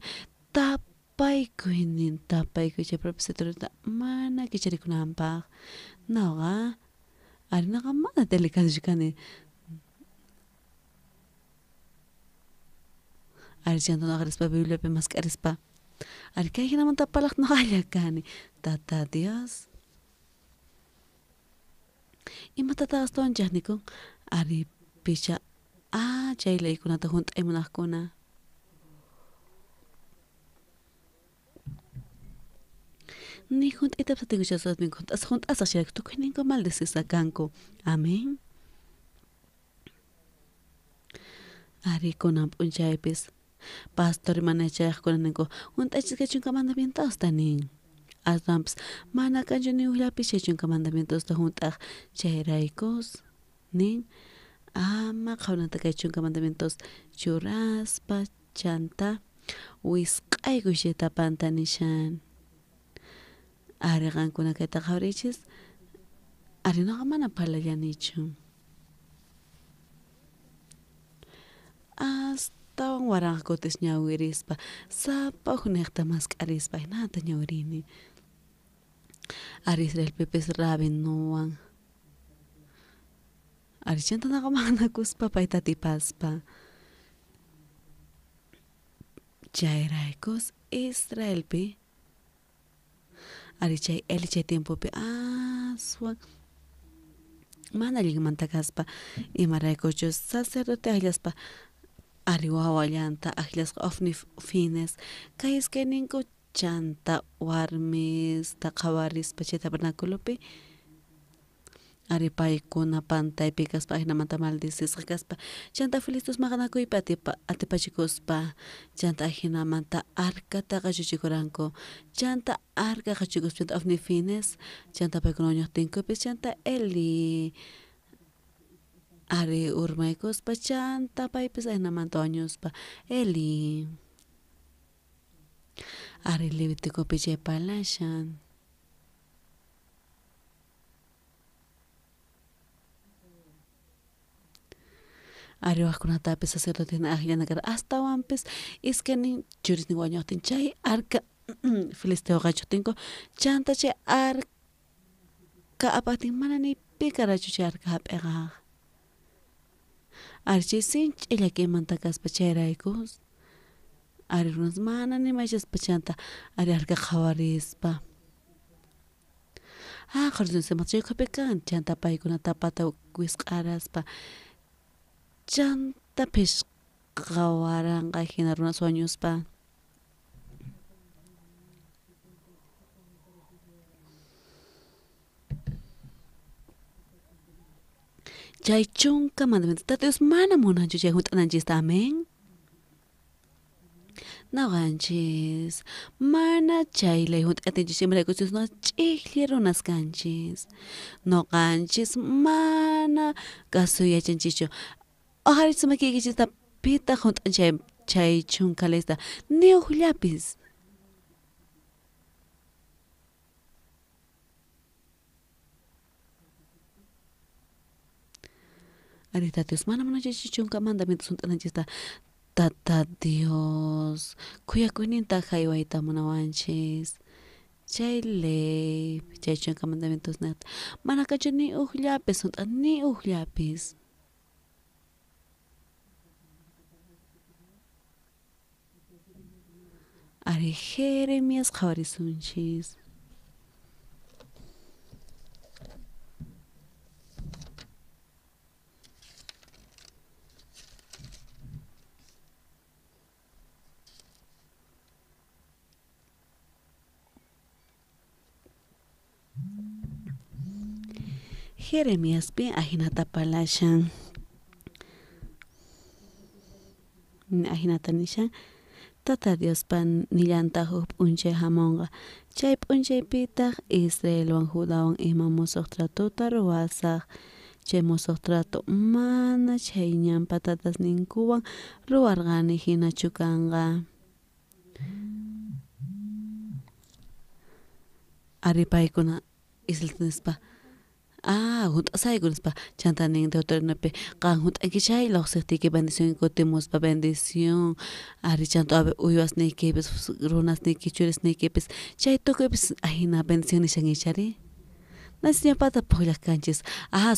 tapaykuy nin tapaykuy chay propiciatoriota mana kicharikunanpaq. Noqa ari noqa mana delicado kani. Ari chanta noqa rispa Bibliapi mask'arispa ari kay hinamanta parlaq noqalla kani Tata Dios. Imatataq astawan chaqnikun ari picha chay leykunata hunt'ay munaqkuna. Ni hunt'aytapas atinkuchu hunt'asaq chayrayku tukuyninku maldecisqa kanku. Amén. Ari kunan p'unchaypis pastor mana yachayqkuna ninku hunt'aychis kay chunka mandamientosta nin. Aswanpis mana kanchu ni ujllapis chay chunka mandamientosta hunt'aq chayraykus nin ama qhawanata kay chunka mandamientos churaspa chanta wisq'aykuy chay tapanta nishan. Ari qankuna kayta qhawariychis ari noqa mana parlallanichu. Astawan waranqa kutis ñawirispa sapa ujniqta mask'arispa hinata ñawirini. Ari Israelpipis rabinuwan. Ari chanta noqa maqanakuspa payta atipaspa. Chayraykus Israelpi ari chay Eli chay tiempopi aswan mana allinmanta kaspa imaraykuchus sacerdote akllaspa ari wawallanta akllasqa Ofni Fines kay iskayninku chanta warmista qhawarispa chay tabernaculopi ari paykuna pantaypi kaspa ajinamanta maldecisqa kaspa chanta filistos maqanakuypi atipachikuspa chanta ajinamanta arcata qachuchikuranku chanta arca qachuchikuspa chanta Ofni Fines chanta paykuna wañuqtinkupis chanta Eli ari urmaykuspa chanta paypis ajinamanta wañuspa Eli ari Leviticopi chay parlashan. Ari wajkunatapis sacerdote akllana karqa astawanpis iskaynin churisnin wañuqtin chay arca filisteo qachuqtinku chanta chay arca apaqtin mana ni pi karachu chay arca hap'iqaq. Ari chay sinch'i llakiymanta kaspa chayraykus ari runas mana nimaychaspa chanta ari arca qhawarispa. Qhawarispa chay ukhupi kan chanta paykuna tapata wisq'araspa chanta phishqa waranqa hina runas wañuspa. Chay chunka mandamientos Tata Dios mana munanchu chay hunt'ananchista. Amén. Noqanchis mana chay ley hunt'atinchis imaraykuchus noqa ch'ijlli runas kanchis. Noqanchis mana kasuy yachanchischu. Oqarichis makiykichista pitaq hunt'an chay chunka leysta ni ujllapis. Ari Tata Dios mana munanchikchu chunka mandamientos hunt'ananchista. Tata Dios khuyakuyninta haywayta munawanchis. Chay ley, chay chunka mandamientos niqta mana kanchu ni ujllapis hunt'a ni ujllapis. Ari Jeremías qhawarisunchis. Jeremiaspi ajinata parlashan. Ajinata nishan. Tata Diospa nillantaq huk p'unchay hamunqa. Chay p'unchaypitaq Israelwan Judawan ima musuq tratota ruwasaq. Chay musuq trato mana chay ñanpa tatasninkuwan ruwarqani hinachu kanqa. Ari paykuna Israelta nispa hunt'asayku nispa chanta nin Deuteronomiopi qan hunt'anki chay lluqsiqtiyki bendición kutimuspa bendición ari chanta uywasniykipis runasniyki churisniykipis chay tukuypis ajina bendición nishan ichari. Ñawpata pukllaq kanchis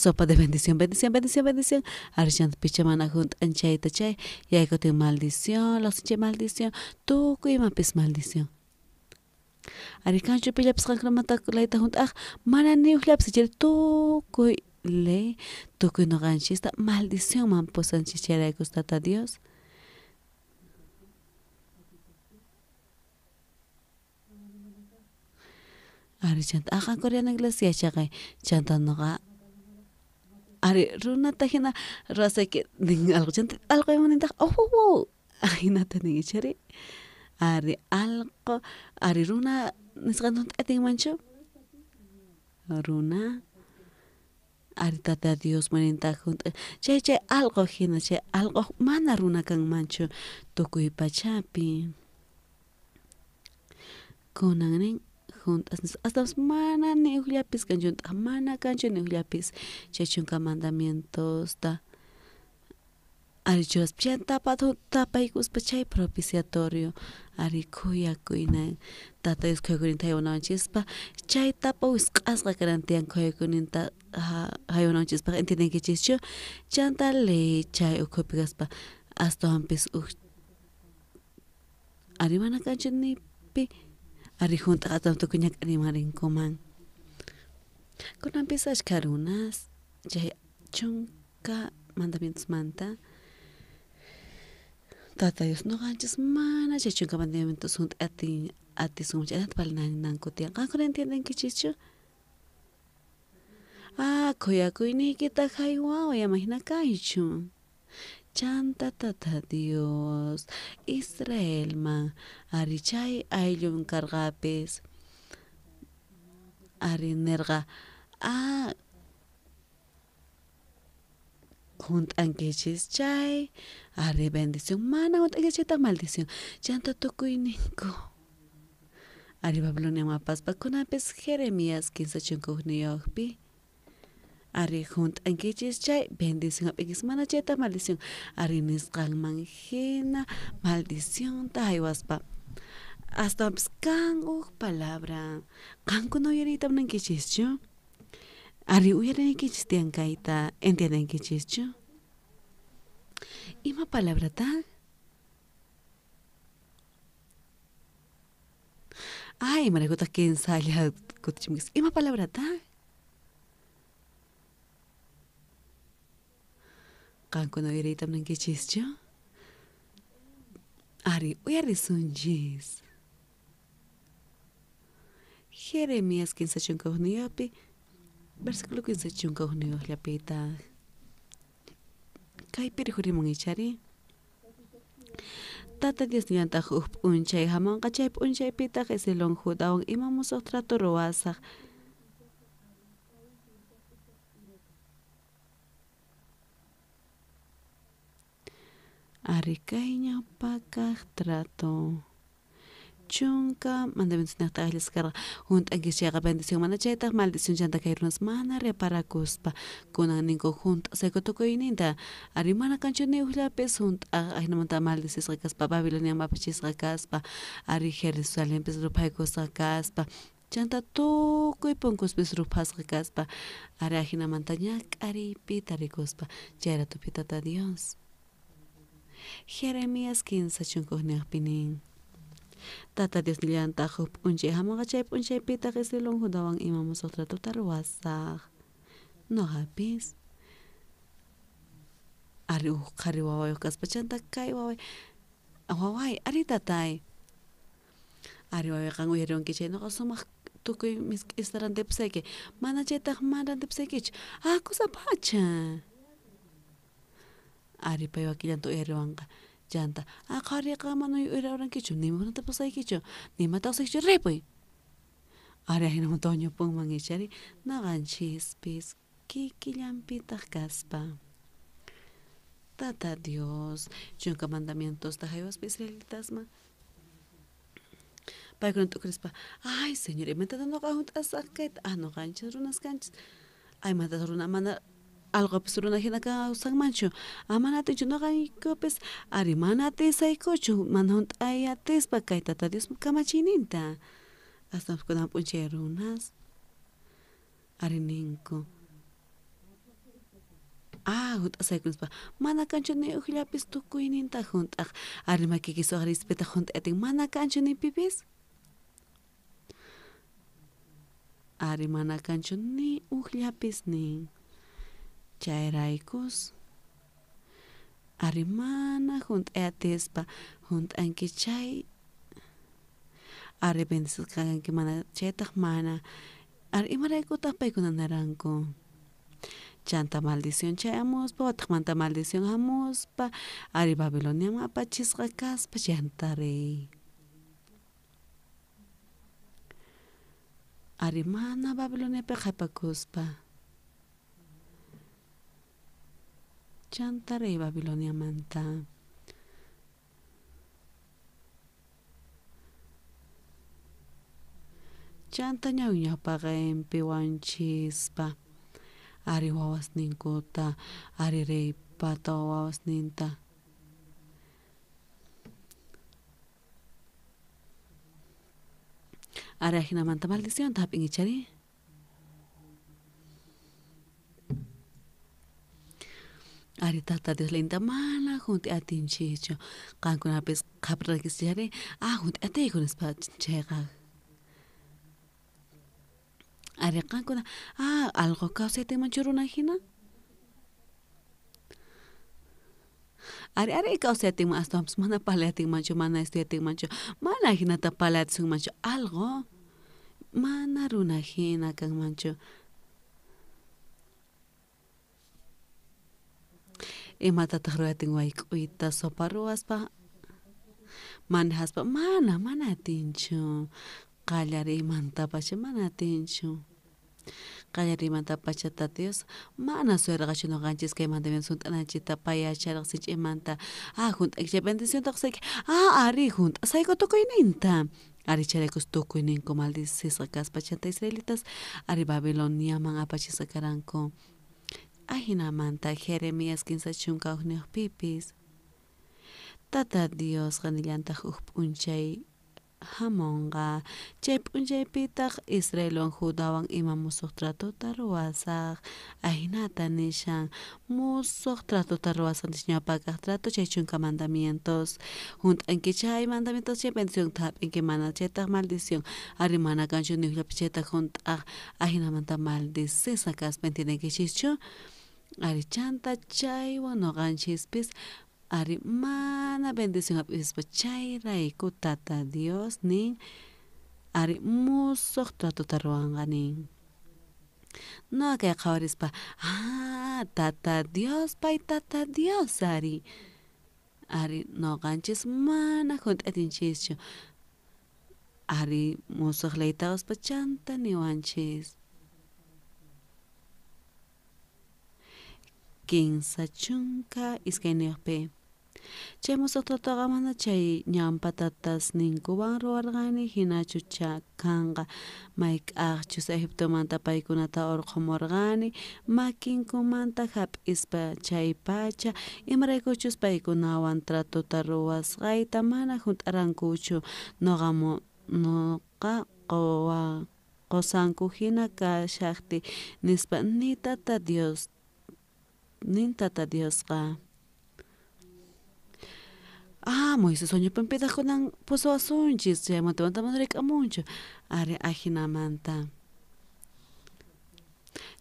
sopa de bendición bendición bendición bendición ari chanta picha mana hunt'an chayta chay yaykutin maldición lluqsin chay maldición tukuy imapis maldición. Ari kanchu pillapis qankunamanta leyta hunt'aq mana ni ujllapis ichari tukuy ley tukuy ñuqanchista maldicionman pusanchis chayraykus Tata Dios. Ari chanta qan coreana iglesia chaqay chanta ñuqa ari runata hina ruwasayki nin allqu chanta allqu imanintaq ajinata nin ichari. Ari allqu ari runa nisqanta hunt'atinmanchu runa ari Tata Dios munintaq hunt'a chay chay allqu hina chay allqu mana runa kanmanchu tukuy pachapi. Kunan nin hunt'as nispa astawanpis mana ni ujllapis kanchu hunt'aq mana kanchu ni ujllapis chay chunka mandamientosta ari churaspa chanta tapaykuspa chay propiciatorio ari khuyakuynan Tata Dios khuyakuyninta haywanawanchispa chay tapa wisq'asqa kanan tiyan khuyakuyninta haywanawanchispaq entiendenkichischu chanta ley chay ukhupi kaspa astawanpis uj ari mana kanchu nipi ari hunt'aq astawan tukuy ñak'ariyman rinkuman. Kunanpis ashkha runas chay chunka mandamientosmanta Tata Dios ñuqanchis mana chay chunka mandamientos hunt'atin atisunchu chayta parlananku tiyan qankuna entiendenkichischu. Khuyakuyniykita haywaway ama hina kaychu. Chanta Tata Dios Israelman ari chay ayllun karqapis ari nirqa hunt'ankichis chay ari bendición mana hunt'ankichis chaytaq maldición chanta tukuyninku ari Babiloniaman apaspa kunanpis Jeremías 31 ari hunt'ankichis chay bendición hap'inkichis mana chaytaq maldición ari nisqanman hina maldicionta haywaspa astawanpis kan huk palabra qankuna uyariyta munankichischu ari uyarinaykichis tiyan kayta entiendenkichischu. Ima palabrataq? Ay, imaraykutaq kinsalla kutichimunkis. Ima palabrataq? Qankuna uyariyta munankichischu? Ari uyarisunchis. Jeremías 31 versículo 31llapitaq. Kaypi rikhurimun ichari. Tata Dios nillantaq huk p'unchay hamunqa chay p'unchaypitaq Israelwan Judawan ima musuq trato ruwasaq. Ari kay ñawpakaq trato. Chunka mandamientosnejta ajllasqa karqa junt'ankichis chayqa bendición mana chaytaj maldición chanta kay runas mana reparakuspa kunan ninku junt'asayku tukuyninta ari mana kanchu ni ujllapis junt'aj ajinamanta maldicisqa kaspa Babiloniaman apachisqa kaspa ari Jerusalenpis ruphaykusqa kaspa chanta tukuy punkuspis ruphasqa kaspa ari ajinamanta ñak'ariypi tarikuspa chayratupi Tata Dios Jeremías 31 nin Tata Dios nillantaq huk p'unchay hamunqa chay p'unchaypitaq Israelwan Judawan ima musuq tratota ruwasaq noqapis ari huk qhari wawayuq kaspa chanta kay waway waway ari tatay ari waway qan uyariwanki chay noqa sumaq tukuy misk'ista rantipusayki mana chaytaq mana rantipusaykichu ah kusapacha ari pay wakillanta uyariwanqa chanta ah qhariqa mana uyariwankichu nima rantipusaykichu nimata qusaykichu ripuy ari ajinamanta wañupunman ichari noqanchispis kikillanpitaq kaspa Tata Dios chunka mandamientosta jaywaspa israelitasman paykuna t'ukurispa ay señor imatata noqa junt'asaq kayta ah noqanchis runas kanchis ay imatata runa mana alqupis runa hina kawsanmanchu ah mana atinchu noqaykupis ari mana atisaykuchu mana junt'ay atispa kay Tata Dios kamachiyninta astawanpis kunan p'unchay runas ari ninku ah junt'asayku nispa mana kanchu ni ujllapis tukuyninta junt'aj ari makiyki suqarispitaq junt'ay atin mana kanchu ni pipis ari mana kanchu ni ujllapis nin chayraykus ari mana junt'ay atispa junt'anki chay ari bendecisqa kanki mana chaytaq mana ari imaraykutaq paykuna naranku chanta maldición chayamuspa wataqmanta maldición hamuspa ari Babiloniaman apachisqa kaspa chanta riy ari mana Babiloniapi qhapakuspa chanta riy Babiloniamanta chanta ñawñawpaqenpi wanchispa ari wawasninkuta ari reypata wawasninta ari ajinamanta maldicionta hap'in ichari ari Tata Dios linda mana junt'i atinchikchu qankunapis qhaparqankichis chayri ah junt'i atiyku nispa chayqa ari qankuna ah alqu kawsay atinmanchu runa hina ari ari kawsay atinman astawanpis mana parlay atinmanchu mana estudiay atinmanchu mana hinata parlay atisunmanchu alqu mana runa hina kanmanchu imatataq ruray atin wayk'uyta sopa ruwaspa manejaspa mana mana atinchu qallariymantapacha mana atinchu qallariymantapacha Tata Dios mana suyarqachu noqanchis kay mandamientos junt'ananchikta pay yacharqa sinch'imanta ah junt'anki chay bendicionta qusayki ah ari junt'asayku tukuyninta ari chayraykus tukuyninku maldicisqa kaspa chanta israelitas ari Babiloniaman apachisqa karanku ajinamanta Jeremías 31pipis Tata Diosqa nillantaq huk p'unchay hamunqa chay p'unchaypitaq Israelwan Judawan ima musuq tratota ruwasaq ajinata nishan musuq tratota ruwasaq ñawpakaq trato chay chunka mandamientos junt'anki chay mandamientos chay bendicionta hap'inki mana chaytaq maldición ari mana kanchu ni ujllapis chaytaq junt'aj ajinamanta maldicisqa kaspa entiendenkichischu ari chanta chaywan noqanchispis ari mana bendición hap'ispa chayrayku Tata Dios nin ari musuq tratota ruwanqa nin noqa kay qhawarispa ah Tata Dios pay Tata Dios ari ari noqanchis mana junt'atinchischu ari musuq leyta quspa chanta niwanchis 32pi Chay musuq tratoqa mana chay ñawpa tatasninkuwan ruwarqani hinachu kanqa mayk'aqchus Egiptomanta paykunata urqhumurqani makinkumanta hap'ispa chaypacha imaraykuchus paykunawan tratota ruwasqayta mana hunt'arankuchu noqa qosanku hina kashaqtiy nispa nin Tata Diosqa. Ah, Moisés wañupinpitaq kunan pusawasunchis chaymanta mana rik'amunchu ari ajinamanta.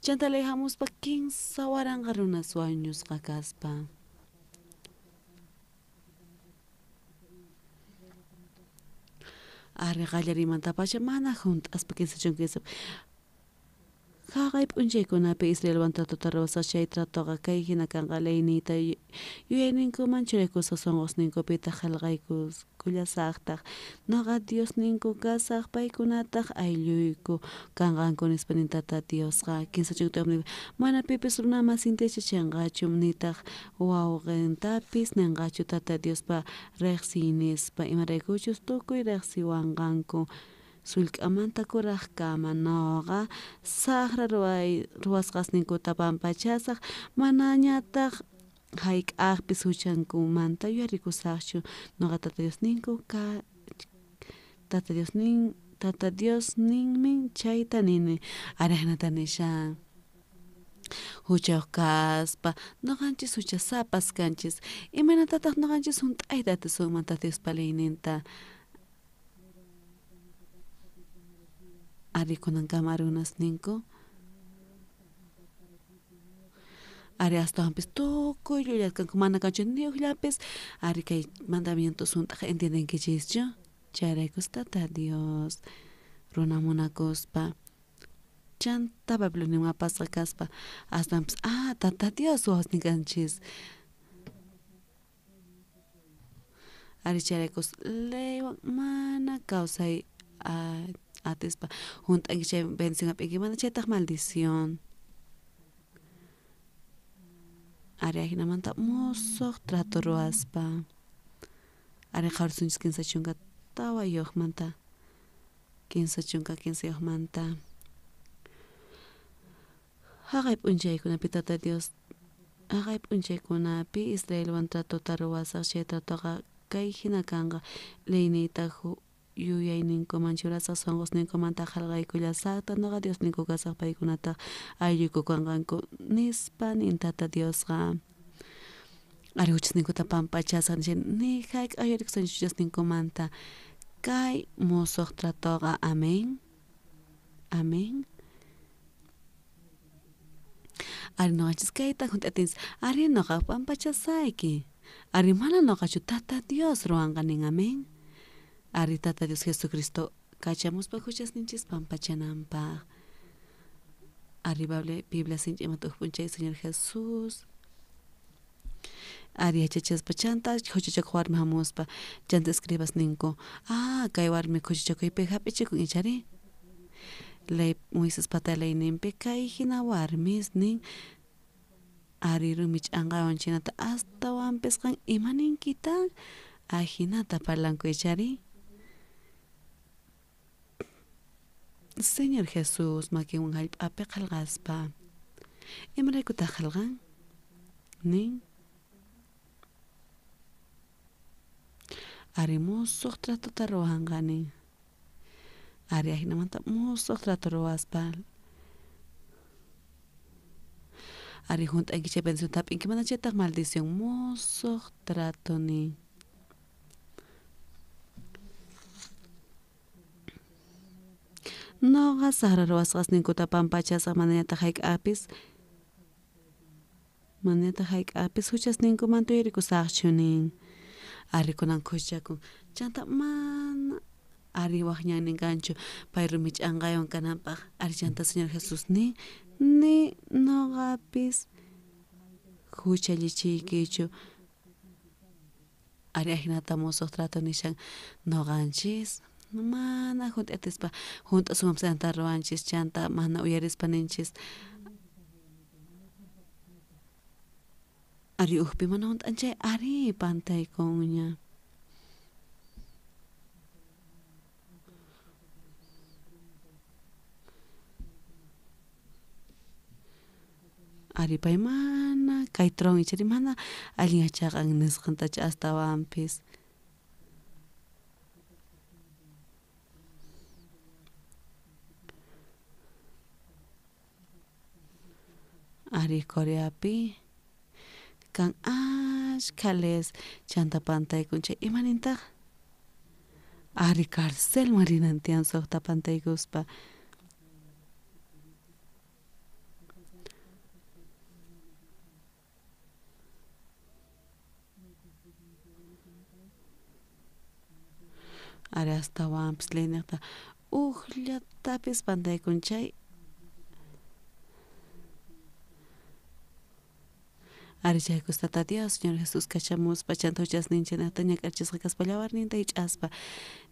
Chanta ley hamuspa 3000 runas wañusqa kaspa. Ari qallarimantapacha mana hunt'aspa 33. Jaqay p'unchaykunapi Israelwan tratota ruwasaq chay tratoqa kay hina kanqa leyniyta yuyayninkuman churaykusaq sunqusninkupitaq qillqaykullasaqtaq noqa Diosninku kasaq paykunataq aylluyku kanqanku nispa nin Tata Diosqa. 34 mana pipis runa masinta yachachinqachu nitaq wawqintapis ninqachu Tata Diospa riqsiy nispa imaraykuchus tukuy riqsiwanqanku sullk'amanta kuraqkama noqa saqra ruwasqasninkuta pampachasaq manañataq hayk'aqpis huchankumanta yuyarikusaqchu noqa Tata Diosninmi chayta nini ari hinata nishan. Huchayuq kaspa noqanchis huchasapas kanchis imaynatataq noqanchis hunt'ayta atisunman Tata Diospa leyninta ari kunankama runas ninku ari astawanpis tukuy llullasqanku mana kanchu ni ujllapis ari kay mandamientos hunt'aqa entiendenkichischu chayraykus Tata Dios runa munakuspa chanta Babiloniaman apasqa kaspa astawanpis Tata Dios wawasnin kanchis ari chayraykus leywan mana kawsay atispa hunt'anki chay bendición hap'inki mana chaytaq maldición ari ajinamanta musuq trato ruwaspa ari qhawarisunchis 34manta 33manta jaqay p'unchaykunapi Tata Dios jaqay p'unchaykunapi Israelwan tratota ruwasaq chay tratoqa kay hina kanqa leyniyta yuyayninkuman churasaq sunqusninkumanta qillqaykullasaqtaq noqa Diosninku kasaq paykunataq aylluyku kanqanku nispa nin Tata Diosqa. Ari huchasninkuta pampachasaq ni hayk'aq yuyarikusaqchu huchasninkumanta kay musuq tratoqa amén amén. Ari noqanchis kayta hunt'atinchis ari noqa pampachasayki ari mana noqachu Tata Dios ruwanqa nin amén. Ari Tata Dios Jesucristo kachamuspa huchasninchis pampachananpaq. Ari Biblia sinch'imanta uj p'unchay Señor Jesús ari yachachaspa chanta huchachakuq warmi hamuspa chanta escribas ninku kay warmi huchachakuypi hap'ichikun ichari ley Moisespata leyninpi kay hina warmis nin ari rumi ch'anqaywan chinata astawanpis qan ima ninkitaq ajinata parlanku ichari. Señor Jesús makinwan hallp'api qillqaspa imaraykutaq qillqan nin ari musuq tratota ruwanqa nin ari ajinamanta musuq trato ruwaspa ari hunt'anki chay bendición hap'inki mana chaytaq maldición musuq trato nin. Noqa saqra ruwasqasninkuta pampachasaq manañataq hayk'apis huchasninkumanta yuyarikusaqchu nin ari kunan khuchakun chanta mana ari waq ñannin kanchu pay rumi ch'anqaywan kananpaq ari chanta Señor Jesús nin ni noqapis huchallichiykichu ari ajinata musuq trato nishan noqanchis mana hunt'atispa hunt'asunmanpis chanta ruwanchis chanta mana uyarispa ninchis Ari ujpi mana hunt'an chay ari pantaykunña. Ari pay mana kay tron ichari mana allin yachaqan nisqantacha astawanpis. Ari Coreapi kan ashkha les chanta pantaykun chay imanintaq ari carcelman rinan tiyan suqta pantaykuspa. Ari astawanpis leyniqta uqllatapis pantaykun chay ari chaykus Tata Dios Señor Jesús kachamuspa chanta huchasninchikta ñak'arichisqa kaspa llawarninta hich'aspa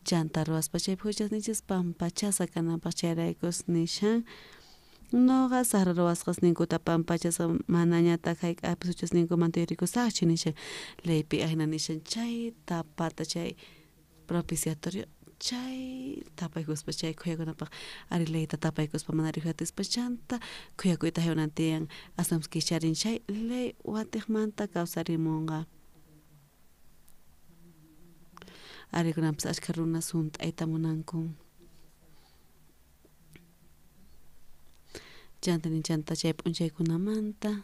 chanta ruwaspa chaypi huchasninchis pampachasqa kananpaq chayraykus nishan noqa saqra ruwasqasninkuta pampachasqa manañataq hayk'apis huchasninkumanta yuyarikusaqchu nishan leypi ahina nishan chay tapata chay propiciatorio chay tapaykuspa chay khuyakunapaq ari leyta tapaykuspa mana riqhatispa chanta khuyakuyta haywanan tiyan aswanpis kicharin chay ley watiqmanta kawsarimunqa. Ari kunanpis ashkha runas hunt'ayta munanku. Chanta nin chanta chay p'unchaykunamanta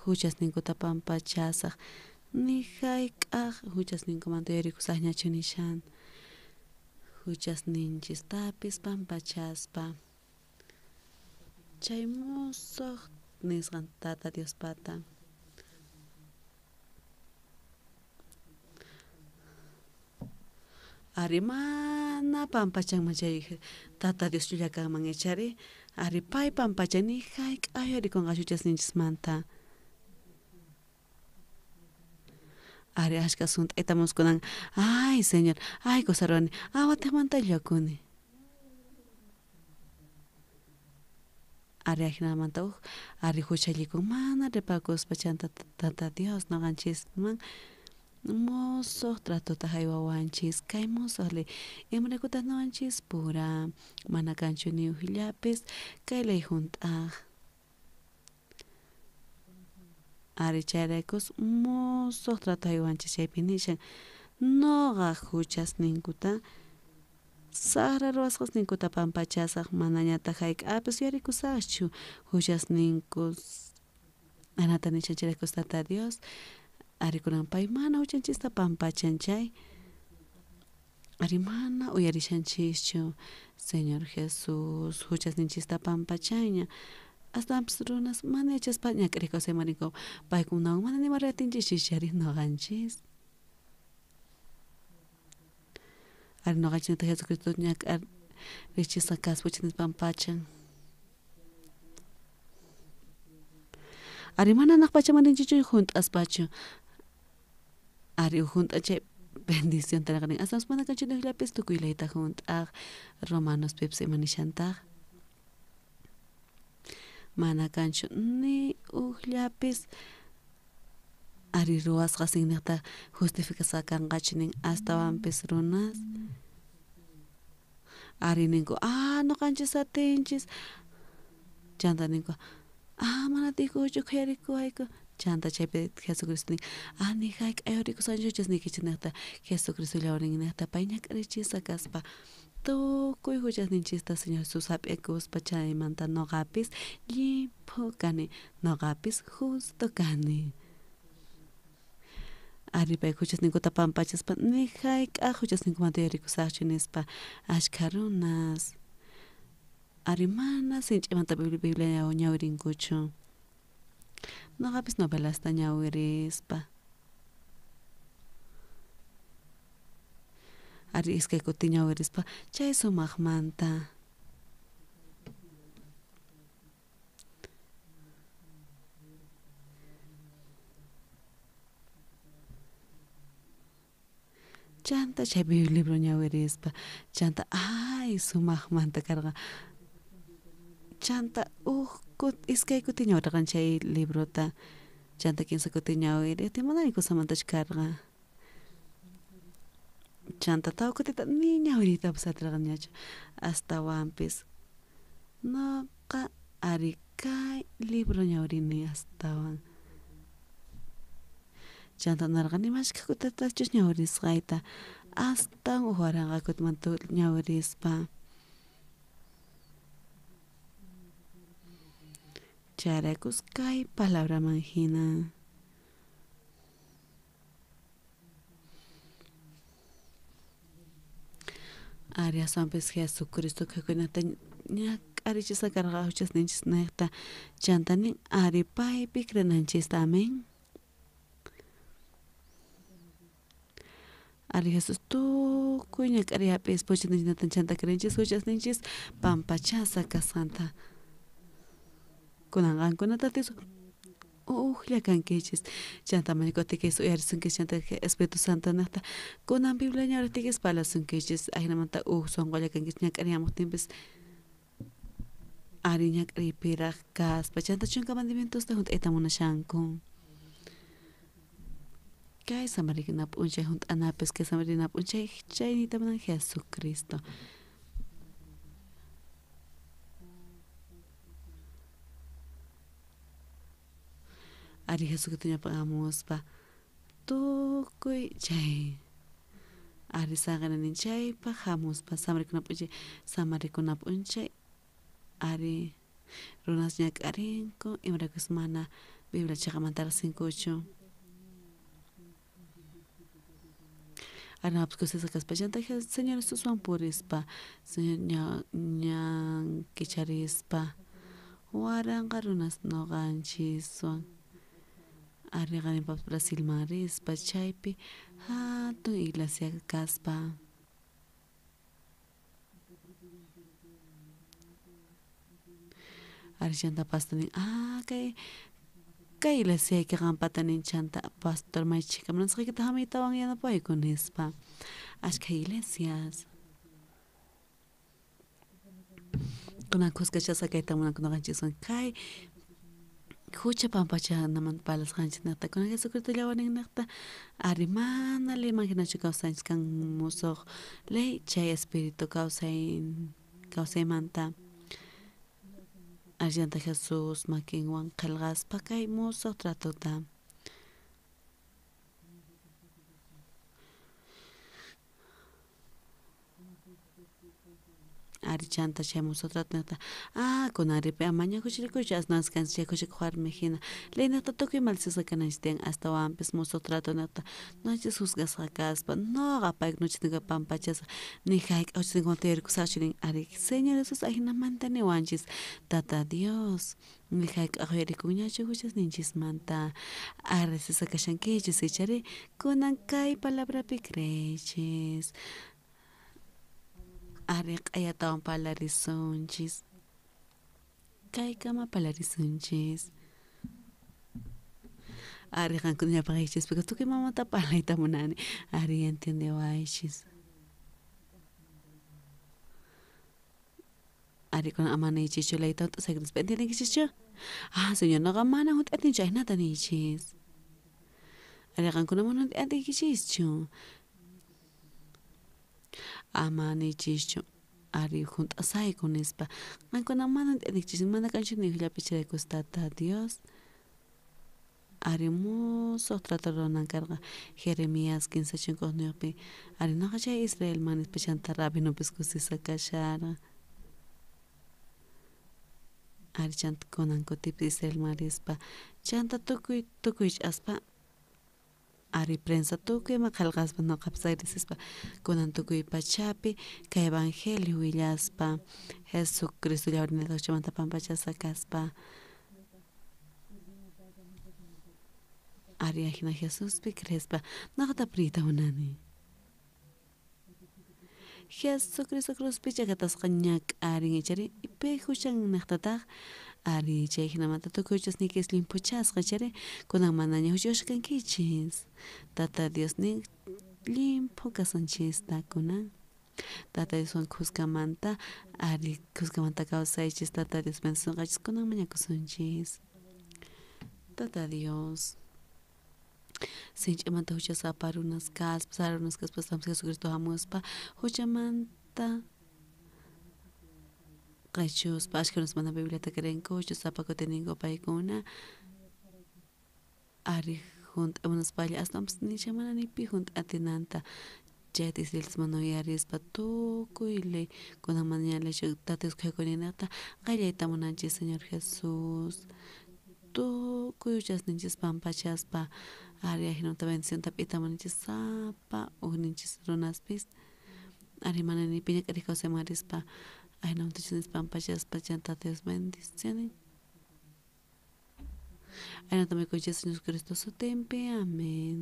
huchasninkuta pampachasaq ni hayk'aq huchasninkumanta yuyarikusaqñachu nishan huchasninchistapis pampachaspa chay musuq nisqan Tata Diospata. Ari mana pampachanman chay Tata Dios llulla kanman ichari ari pay pampachan ni hayk'aq yuyarikunqachu huchasninchismanta. Ari ashka hunt'ayta muskunan ay Señor ay cosa ruwani watiqmanta llullakuni. Ari ajinamanta uj ari huchallikun mana ripakuspa chanta Tata Dios noqanchisman musuq tratota haywawanchis kay musuq ley imaraykutaq noqanchis pura mana kanchu ni ujllapis kay ley hunt'aq. Ari chayraykus musuq trato haywanchis chaypi nishan noqa huchasninkuta saqra ruwasqasninkuta pampachasaq manañataq hayk'apis yuyarikusaqchu huchasninkus anata nishan chayraykus Tata Dios ari kunan pay mana huchanchista pampachan chay ari mana uyarishanchischu Señor Jesús huchasninchista pampachanña astawanpis runas mana yachaspa ñak'ariq kawsaymarinku paykunawan mana nima riatinchis ari noqanchis. Ari noqanchisnataq Jesucristo ñak'arichisqa kaspa huchasninchis pampachan. Ari mana hanaq pachaman rinchichu hunt'aspachu ari hunt'a chay bendición taraqnin aswanpis mana kanchu niqllapis tukuy leyta hunt'aq Romanospipis ima nishantaq mana kanchu ni ujllapis ari ruwasqasinniqta justificasqa kanqachu nin astawanpis runas ari ninku noqanchis atinchis chanta ninku mana atiykuchu khuyarikuwayku chanta chaypi Jesucristo nin ni hayk'aq yuyarikusqanchu huchasniykichikniqta Jesucristo llawarninniqta pay ñak'arichisqa kaspa tukuy huchasninchista Señor Jesús hap'ikuspa chaymanta noqapis llimphu kani noqapis justo kani. Ari pay huchasninkuta pampachaspa ni hayk'aq huchasninkumanta yuyarikusaqchu nispa ashkha runas ari mana sinch'imanta Biblia ñawirinkuchu noqapis novelasta ñawirispa ari iskay kuti ñawirispa chay sumaqmanta. Chanta chay libro ñawirispa chanta ay sumaqmanta karqa chanta uj iskay kuti ñawirqan chay librota. Chanta kinsa kuti ñawiriyta manani kusamantachu karqa. Chanta tawa kutita ni ñawiriytapas atirqaniñachu astawanpis noqa ari kay libro ñawirini astawan. Chanta narqani mashkha kutatachus ñawirisqayta astawan huk waranqa kutimanta ñawirispa. Chayraykus kay palabraman hina. Ari aswanpis Jesucristo kaykunata ñak'arichisqa karqa huchasninchis niqta chanta nin ari paypi creenanchista amén. Ari Jesús tukuy ñak'ariy hap'ispa huchasninchis chanta creenchis huchasninchis pampachasqa kasqanta. Kunan qankunata ujlla kankichis chanta mañakuqtikis uyarisunkichis chanta Espíritu Santo niqta kunan Biblia ñawiriytikis parlasunkichis ajinamanta uj sunqulla kankichis ñak'ariyamuqtinpis ari ñak'ariypiraq kaspa chanta chunka mandamientosta hunt'ayta munashanku. Kay samarikuna p'unchay hunt'anapis kay samarina p'unchay chayniyta munan Jesucristo. Ari Jesucristo ñawpaqamuspa tukuy chay ari saqirani chaypaq hamuspa samarikuna p'unchay samarikuna p'unchay ari runas ñak'arinku imaraykus mana Biblia chiqamanta riqsinkuchu. Ari noqapis kusisqa kaspa chanta Señor Jesuswan purispa Señor ñan kicharispa waranqa runas noqanchiswan ari qaninpapas Brasilman rispa chaypi hatun iglesia kaspa. Ari chanta pastor nin kay kay iglesiayki qanpata nin chanta pastor may chhika munasqaykita hamuytawan yanapawayku nispa. Ashkha iglesias. Kunan kuskachasqa kayta munanku noqanchiswan kay hucha pampachanamanta parlasqanchis niqta kunan Jesucristo llawarin niqta ari mana leyman hinachu kawsanchis kan musuq ley chay espíritu kawsay kawsaymanta. Allanta Jesús makinwan qillqaspa kay musuq tratota. Ari chanta chay musuq trato niqta kunan ripi amaña huchallikuychu asnanchis kanchis chay huchallikuq warmi hina ley niqta tukuy maldechisqa kananchis tiyan astawanpis musuq trato niqta noqanchis juzgasqa kaspa noqa paykunata huchasninkuta pampachasaq ni hayk'aq huchasninkumanta yuyarikusaqchu nin ari Señor Jesús ajinamanta niwanchis Tata Dios ni hayk'aq yuyarikunñachu huchasninchismanta agradecesqa kashankichis ichari kunan kay palabrapi creeychis. Ari q'ayatawan parlarisunchis kaykama parlarisunchis. Ari qankuna ñawpaqaykichis porque tukuy mamata parlayta munani ari entiendewaychis. Ari kunan ama niychischu leyta hunt'asaykinispa entiendenkichischu? Señor noqa mana hunt'atinchu ahinata niychis. Ari qankuna mana hunt'atiykichischu. Ama niychischu ari hunt'asayku nispa qankuna mana hunt'atinkichis mana kanchu ni hukllapi chayraykus Tata Dios ari musuq trato ruwanan karqa Jeremías 15 ari noqa chay Israelman nispa chanta rabinopis kusisqa kasharqa. Ari chanta kunan kutipi Israelman rispa chanta tukuy tukuy ch'aspa ari prensa tukuy ima qillqaspa noqapis agradecespa kunan tukuy pachapi kay evangelio willaspa Jesucristo llawarinata huchamanta pampachasqa kaspa. Ari ajina Jesuspi creespa noqata priyta munani. Jesucristo cruzpi chakatasqa ñak'arin ichari pi huchan niqtataq ari chay hinamanta tukuy huchasniykis limpuchasqa ichari kunan manaña huchayuqchu kankichis. Tata Dios nin llimphu kasunchista kunan. Tata Dioswan kuskamanta ari kuskamanta kawsaychis Tata Dios bendicisunqachis kunan mañakusunchis. Tata Dios. Sinch'amanta huchasapa runas kaspa, sara runas kaspa, Jesucristo hamuspa huchamanta qhechuspa ashkha runas mana Bibliata creenkuchu, sapa kutininku paykuna ari junt'a munaspalla aswanpis nisha mana ni pi junt'atinanta chayta israelitas mana uyarispa tukuy ley kunan mana ña Tata Dios qhakuninata qallayta munanchis Señor Jesús tukuy huchasninchis pampachaspa ari ajinamanta bendicionta p'ita munanchis sapa ujninchis runaspis ari mana ni pi ñak'arej kawsayman rispa ajinamanta pampachaspa chanta Dios bendiciones. Ajinata mañakunchis Señor Jesucristo sutinpi. Amén.